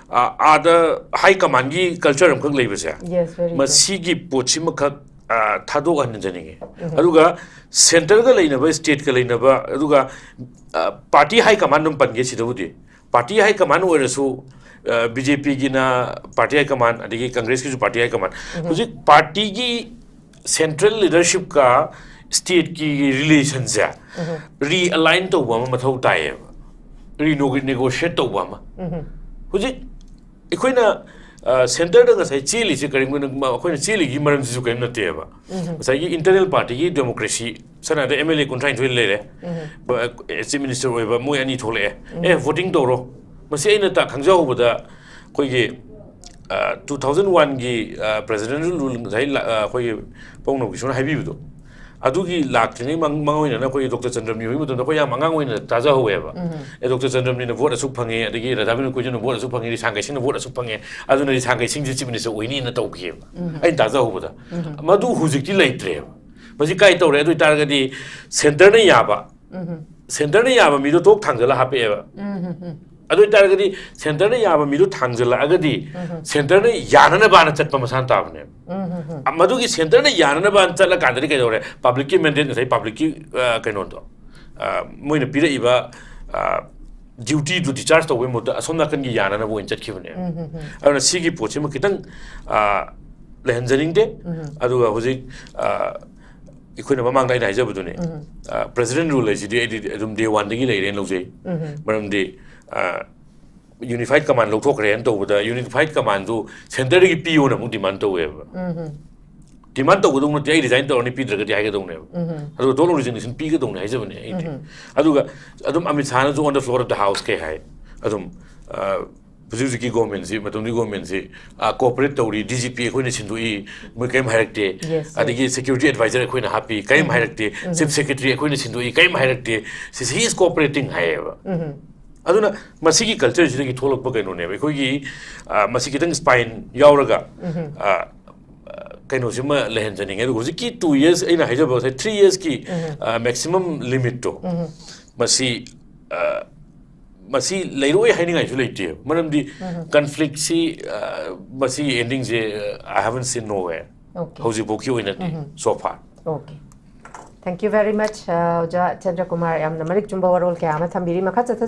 ꯑ, ꯑꯥꯗ ꯍꯥꯏ ꯀꯃꯥꯟꯒꯤ ꯀꯜꯆꯔ ꯑꯃꯈꯛ ꯂꯩꯕꯁꯦ, Yes, very true. ꯃꯁꯤꯒꯤ ꯄꯣꯠꯁꯤꯃꯈꯛ ꯑ, ꯊꯥꯗꯣꯛꯍꯟꯖꯅꯤꯡꯉꯤ꯫ ꯑꯗꯨꯒ ꯁꯦꯟꯇꯔꯒ ꯂꯩꯅꯕ, ꯁ꯭ꯇꯦꯠꯀ ꯂꯩꯅꯕ, ꯑꯗꯨꯒ ꯄꯥꯔꯇꯤ ꯍꯥꯏ ꯀꯃꯥꯟ ꯑꯗꯨꯝ ꯄꯟꯒꯦ ꯁꯤꯗꯕꯨꯗꯤ꯫ ꯄꯥꯔꯇꯤ ꯍꯥꯏ ꯀꯃꯥꯟ ꯑꯣꯏꯔꯁꯨ ꯕꯤ ꯖꯦ ꯄꯤꯒꯤꯅ ꯄꯥꯔꯇꯤ ꯍꯥꯏ ꯀꯃꯥꯟ, ꯑꯗꯒꯤ ꯀꯪꯒ꯭ꯔꯦꯁꯀꯤꯁꯨ ꯄꯥꯔꯇꯤ ꯍꯥꯏ ꯀꯃꯥꯟ꯫ ꯍꯧꯖꯤꯛ ꯄꯥꯔꯇꯤꯒꯤ ꯁꯦꯟꯇ꯭ꯔꯦꯜ ꯂꯤꯗꯔꯁꯤꯞꯀ ꯁ꯭ꯇꯦꯠꯀꯤ ꯔꯤꯂꯦꯁꯟꯁꯦ ꯔꯤꯑꯂꯥꯏꯟ ꯇꯧꯕ ꯑꯃ ꯃꯊꯧ ꯇꯥꯏꯌꯦꯕ, ꯔꯤꯅꯦꯒꯣꯁꯤꯌꯦꯠ ꯇꯧꯕ ꯑꯃ꯫ ꯍꯧꯖꯤꯛ ꯑꯩꯈꯣꯏꯅ ꯁꯦꯟꯇꯔꯗ ꯉꯁꯥꯏ ꯆꯦꯜꯂꯤꯁꯦ ꯀꯔꯤꯒꯨꯝꯕ ꯑꯩꯈꯣꯏꯅ ꯆꯦꯜꯂꯤꯒꯤ ꯃꯔꯝꯁꯤꯁꯨ ꯀꯔꯤꯝ ꯅꯠꯇꯦꯕ꯫ ꯉꯁꯥꯏꯒꯤ ꯏꯟꯇꯔꯅꯦꯜ ꯄꯥꯔꯇꯤꯒꯤ ꯗꯦꯃꯣꯀ꯭ꯔꯦꯁꯤ, ꯁꯝꯅ ꯍꯥꯏꯔꯕꯗ ꯑꯦꯝ ꯑꯦꯜ ꯑꯦ ꯀꯨꯟꯊ꯭ꯔꯥꯅꯤꯊꯣꯏ ꯂꯩꯔꯦ, ꯆꯤꯐ ꯃꯤꯅꯤꯁꯇꯔ ꯑꯣꯏꯕ ꯃꯣꯏ ꯑꯅꯤ ꯊꯣꯛꯂꯛꯑꯦ, ꯑꯦ ꯚꯣꯇꯤꯡ ꯇꯧꯔꯣ꯫ ꯃꯁꯤ ꯑꯩꯅ ꯇ ꯈꯪꯖꯍꯧꯕꯗ ꯑꯩꯈꯣꯏꯒꯤ ꯇꯨ ꯊꯥꯎꯖꯟ ꯋꯥꯟꯒꯤ ꯄ꯭ꯔꯦꯁꯤꯗꯦꯟꯁꯤꯌꯦꯜ ꯔꯨꯜ ꯉꯁꯥꯏ ꯂ- ꯑ, ꯑꯩꯈꯣꯏꯒꯤ ꯄꯥꯕꯨꯡ ꯅꯧꯀꯤꯁꯣꯔꯅ ꯍꯥꯏꯕꯤꯕꯗꯣ, ꯑꯗꯨꯒꯤ ꯂꯥꯛꯇ꯭ꯔꯤꯉꯩ ꯃꯃꯥꯡ ꯑꯣꯏꯅꯅ ꯑꯩꯈꯣꯏꯒꯤ ꯗꯣꯛꯇꯔ ꯆꯟꯗ꯭ꯔꯃꯅꯤ ꯍꯣꯏꯒꯤ ꯃꯇꯝꯗ ꯑꯩꯈꯣꯏ ꯌꯥꯝ ꯑꯉꯥꯡ ꯑꯣꯏꯅ ꯇꯥꯖꯍꯧꯋꯦꯕ꯫ ꯑꯦ, ꯗꯣꯛꯇꯔ ꯆꯟꯗ꯭ꯔꯃꯅꯤꯅ ꯚꯣꯠ ꯑꯁꯨꯛ ꯐꯪꯉꯦ, ꯑꯗꯒꯤ ꯔꯥꯙꯥꯕꯤꯅꯣ ꯀꯨꯏꯖꯝꯅ ꯚꯣꯠ ꯑꯁꯨꯛ ꯐꯪꯉꯦ, ꯔꯤꯁꯥꯡ ꯀꯩꯁꯤꯡꯅ ꯚꯣꯠ ꯑꯁꯨꯛ ꯐꯪꯉꯦ, ꯑꯗꯨꯅ ꯔꯤꯁꯥꯡ ꯀꯩꯁꯤꯡꯁꯦ ꯆꯤꯐ ꯃꯤꯅꯤꯁꯇꯔ ꯑꯣꯏꯅꯤꯅ ꯇꯧꯈꯤꯑꯕ꯫ ꯑꯩꯅ ꯇꯥꯖꯍꯧꯕꯗ ꯃꯗꯨ ꯍꯧꯖꯤꯛꯇꯤ ꯂꯩꯇ꯭ꯔꯦꯕ꯫ ꯃꯁꯤ ꯀꯥꯏ ꯇꯧꯔꯦ ꯑꯗꯨ ꯑꯣꯏꯇꯥꯔꯒꯗꯤ ꯁꯦꯟꯇꯔꯅ ꯌꯥꯕ, ꯁꯦꯟꯇꯔꯅ ꯌꯥꯕ ꯃꯤꯗꯣ ꯇꯣꯛ ꯊꯥꯡꯖꯜꯂ ꯍꯥꯞꯄꯛꯑꯦꯕ꯫ ꯑꯗꯨ ꯑꯣꯏꯇꯥꯔꯒꯗꯤ ꯁꯦꯟꯇꯔꯅ ꯌꯥꯕ ꯃꯤꯗꯣ ꯊꯥꯡꯖꯜꯂꯛꯑꯒꯗꯤ ꯁꯦꯟꯇꯔꯅ ꯌꯥꯅꯅꯕꯅ ꯆꯠꯄ ꯃꯁꯥꯅ ꯇꯥꯕꯅꯦꯕ꯫ ꯑ, ꯃꯗꯨꯒꯤ ꯁꯦꯟꯇꯔꯅ ꯌꯥꯅꯅꯕꯅ ꯆꯠꯂꯀꯥꯟꯗꯗꯤ ꯀꯩꯗꯧꯔꯦ? ꯄꯕ꯭ꯂꯤꯛꯀꯤ ꯃꯦꯟꯗꯦꯠ, ꯉꯁꯥꯏ ꯄꯕ꯭ꯂꯤꯛꯀꯤ, ꯑ, ꯀꯩꯅꯣꯗꯣ, ꯑ, ꯃꯣꯏꯅ ꯄꯤꯔꯛꯏꯕ, ꯑ, ꯗ꯭ꯌꯨꯇꯤꯗꯨ ꯗꯤꯆꯥꯔꯖ ꯇꯧꯕꯒꯤ ꯃꯍꯨꯠꯇ ꯑꯁꯣꯝ ꯅꯥꯀꯟꯒꯤ ꯌꯥꯅꯅꯕ ꯑꯣꯏꯅ ꯆꯠꯈꯤꯕꯅꯦꯕ꯫ ꯑꯗꯨꯅ ꯁꯤꯒꯤ ꯄꯣꯠꯁꯤꯃ ꯈꯤꯇꯪ, ꯑ, ꯂꯩꯍꯟꯖꯅꯤꯡꯗꯦ꯫ ꯑꯗꯨꯒ ꯍꯧꯖꯤꯛ, ꯑ, ꯑꯩꯈꯣꯏꯅ ꯃꯃꯥꯡꯗ ꯑꯩꯅ ꯍꯥꯏꯖꯕꯗꯨꯅꯦ, ꯄ꯭ꯔꯦꯁꯤꯗꯦꯟ ꯔꯨꯜ ꯍꯥꯏꯁꯤꯗꯤ ꯑꯩꯗꯤ ꯑꯗꯨꯝ ꯗꯦ ꯋꯥꯟꯗꯒꯤ ꯂꯩꯔꯦꯅ ꯂꯧꯖꯩ꯫ ꯃꯔꯝꯗꯤ, ꯑ, ꯌꯨꯅꯤꯐꯥꯏꯠ ꯀꯃꯥꯟ ꯂꯧꯊꯣꯛꯈ꯭ꯔꯦꯅ ꯇꯧꯕꯗ ꯌꯨꯅꯤꯐꯥꯏꯠ ꯀꯃꯥꯟꯗꯨ ꯁꯦꯟꯇꯔꯗꯒꯤ ꯄꯤꯌꯣꯅ ꯑꯃꯨꯛ ꯗꯤꯃꯥꯟ ꯇꯧꯋꯦꯕ꯫ ꯗꯤꯃꯥꯟ ꯇꯧꯒꯗꯧ ꯅꯠꯇꯦ, ꯑꯩ ꯔꯤꯖꯥꯏꯟ ꯇꯧꯔꯅꯤ, ꯄꯤꯗ꯭ꯔꯒꯗꯤ ꯍꯥꯏꯒꯗꯧꯅꯦꯕ꯫ ꯑꯗꯨꯒ ꯇꯣꯜ ꯑꯣꯔꯤꯖꯤꯅꯦꯁꯟ ꯄꯤꯒꯗꯧꯅꯦ ꯍꯥꯏꯖꯕꯅꯦ ꯑꯩꯗꯤ꯫ ꯑꯗꯨꯒ ꯑꯗꯨꯝ Amit ꯁꯥꯍꯅꯁꯨ on the floor of the house ꯀꯩ ꯍꯥꯏ? ꯑꯗꯨꯝ, ꯑ, ꯍꯧꯖꯤꯛ ꯍꯧꯖꯤꯛꯀꯤ ꯒꯣꯔꯃꯦꯟꯁꯤ, ꯃꯇꯝꯗꯨꯒꯤ ꯒꯣꯔꯃꯦꯟꯁꯤ, ꯑ, ꯀꯣꯑꯣꯄꯔꯦꯠ ꯇꯧꯔꯤ, ꯗꯤ ꯖꯤ ꯄꯤ ꯑꯩꯈꯣꯏꯅ ꯁꯤꯟꯗꯣꯛꯏ, ꯃꯣꯏ ꯀꯔꯤꯝ ꯍꯥꯏꯔꯛꯇꯦ꯫ Yes, yes. ꯑꯗꯒꯤ ꯁꯦꯀ꯭ꯌꯨꯔꯤꯇꯤ ꯑꯦꯗꯚꯥꯏꯖꯔ ꯑꯩꯈꯣꯏꯅ ꯍꯥꯞꯄꯤ, ꯀꯔꯤꯝ ꯍꯥꯏꯔꯛꯇꯦ꯫ ꯆꯤꯐ ꯁꯦꯀ꯭ꯔꯦꯇꯔꯤ ꯑꯩꯈꯣꯏꯅ ꯁꯤꯟꯗꯣꯛꯏ, ꯀꯔꯤꯝ ꯍꯥꯏꯔꯛꯇꯦ꯫ ꯁꯤ, he is cooperating ꯍꯥꯏꯌꯦꯕ꯫ ꯑꯗꯨꯅ ꯃꯁꯤꯒꯤ ꯀꯜꯆꯔꯁꯤꯗꯒꯤ ꯊꯣꯛꯂꯛꯄ ꯀꯩꯅꯣꯅꯦꯕ꯫ ꯑꯩꯈꯣꯏꯒꯤ, ꯑ, ꯃꯁꯤ ꯈꯤꯇꯪ ꯁ꯭ꯄꯥꯏꯟ ꯌꯥꯎꯔꯒ, ꯑ, ꯀꯩꯅꯣꯁꯤꯃ ꯂꯩꯍꯟꯖꯅꯤꯡꯉꯦ꯫ ꯑꯗꯨꯒ ꯍꯧꯖꯤꯛꯀꯤ ꯇꯨ ꯌꯔꯁ ꯑꯩꯅ ꯍꯥꯏꯖꯕ ꯉꯁꯥꯏ ꯊ꯭ꯔꯤ ꯌꯔꯁꯀꯤ, ꯑ, ꯃꯦꯛꯁꯤꯃꯝ ꯂꯤꯃꯤꯠꯇꯣ, ꯃꯁꯤ, ꯑ, ꯃꯁꯤ ꯂꯩꯔꯣꯏ ꯍꯥꯏꯅꯤꯡꯉꯥꯏꯁꯨ ꯂꯩꯇꯦꯕ꯫ ꯃꯔꯝꯗꯤ ꯀꯟꯐ꯭ꯂꯤꯛꯁꯤ, ꯑ, ꯃꯁꯤꯒꯤ ꯑꯦꯟꯗꯤꯡꯁꯦ, ꯑ, I haven't seen nowhere꯫ Okay. ꯍꯧꯖꯤꯛꯐꯥꯎꯒꯤ ꯑꯣꯏꯅꯗꯤ, so far꯫ Okay. Thank you very much, ꯑ, ꯑꯣꯖꯥ ꯆꯟꯗ꯭ꯔꯀꯨꯃꯥꯔ, ꯌꯥꯝꯅ ꯃꯔꯤꯛ ꯆꯨꯝꯕ ꯋꯥꯔꯣꯜ ꯀꯌꯥ ꯑꯃ ꯊꯝꯕꯤꯔꯤ꯫ ꯃꯈꯥ ꯆꯠꯊ-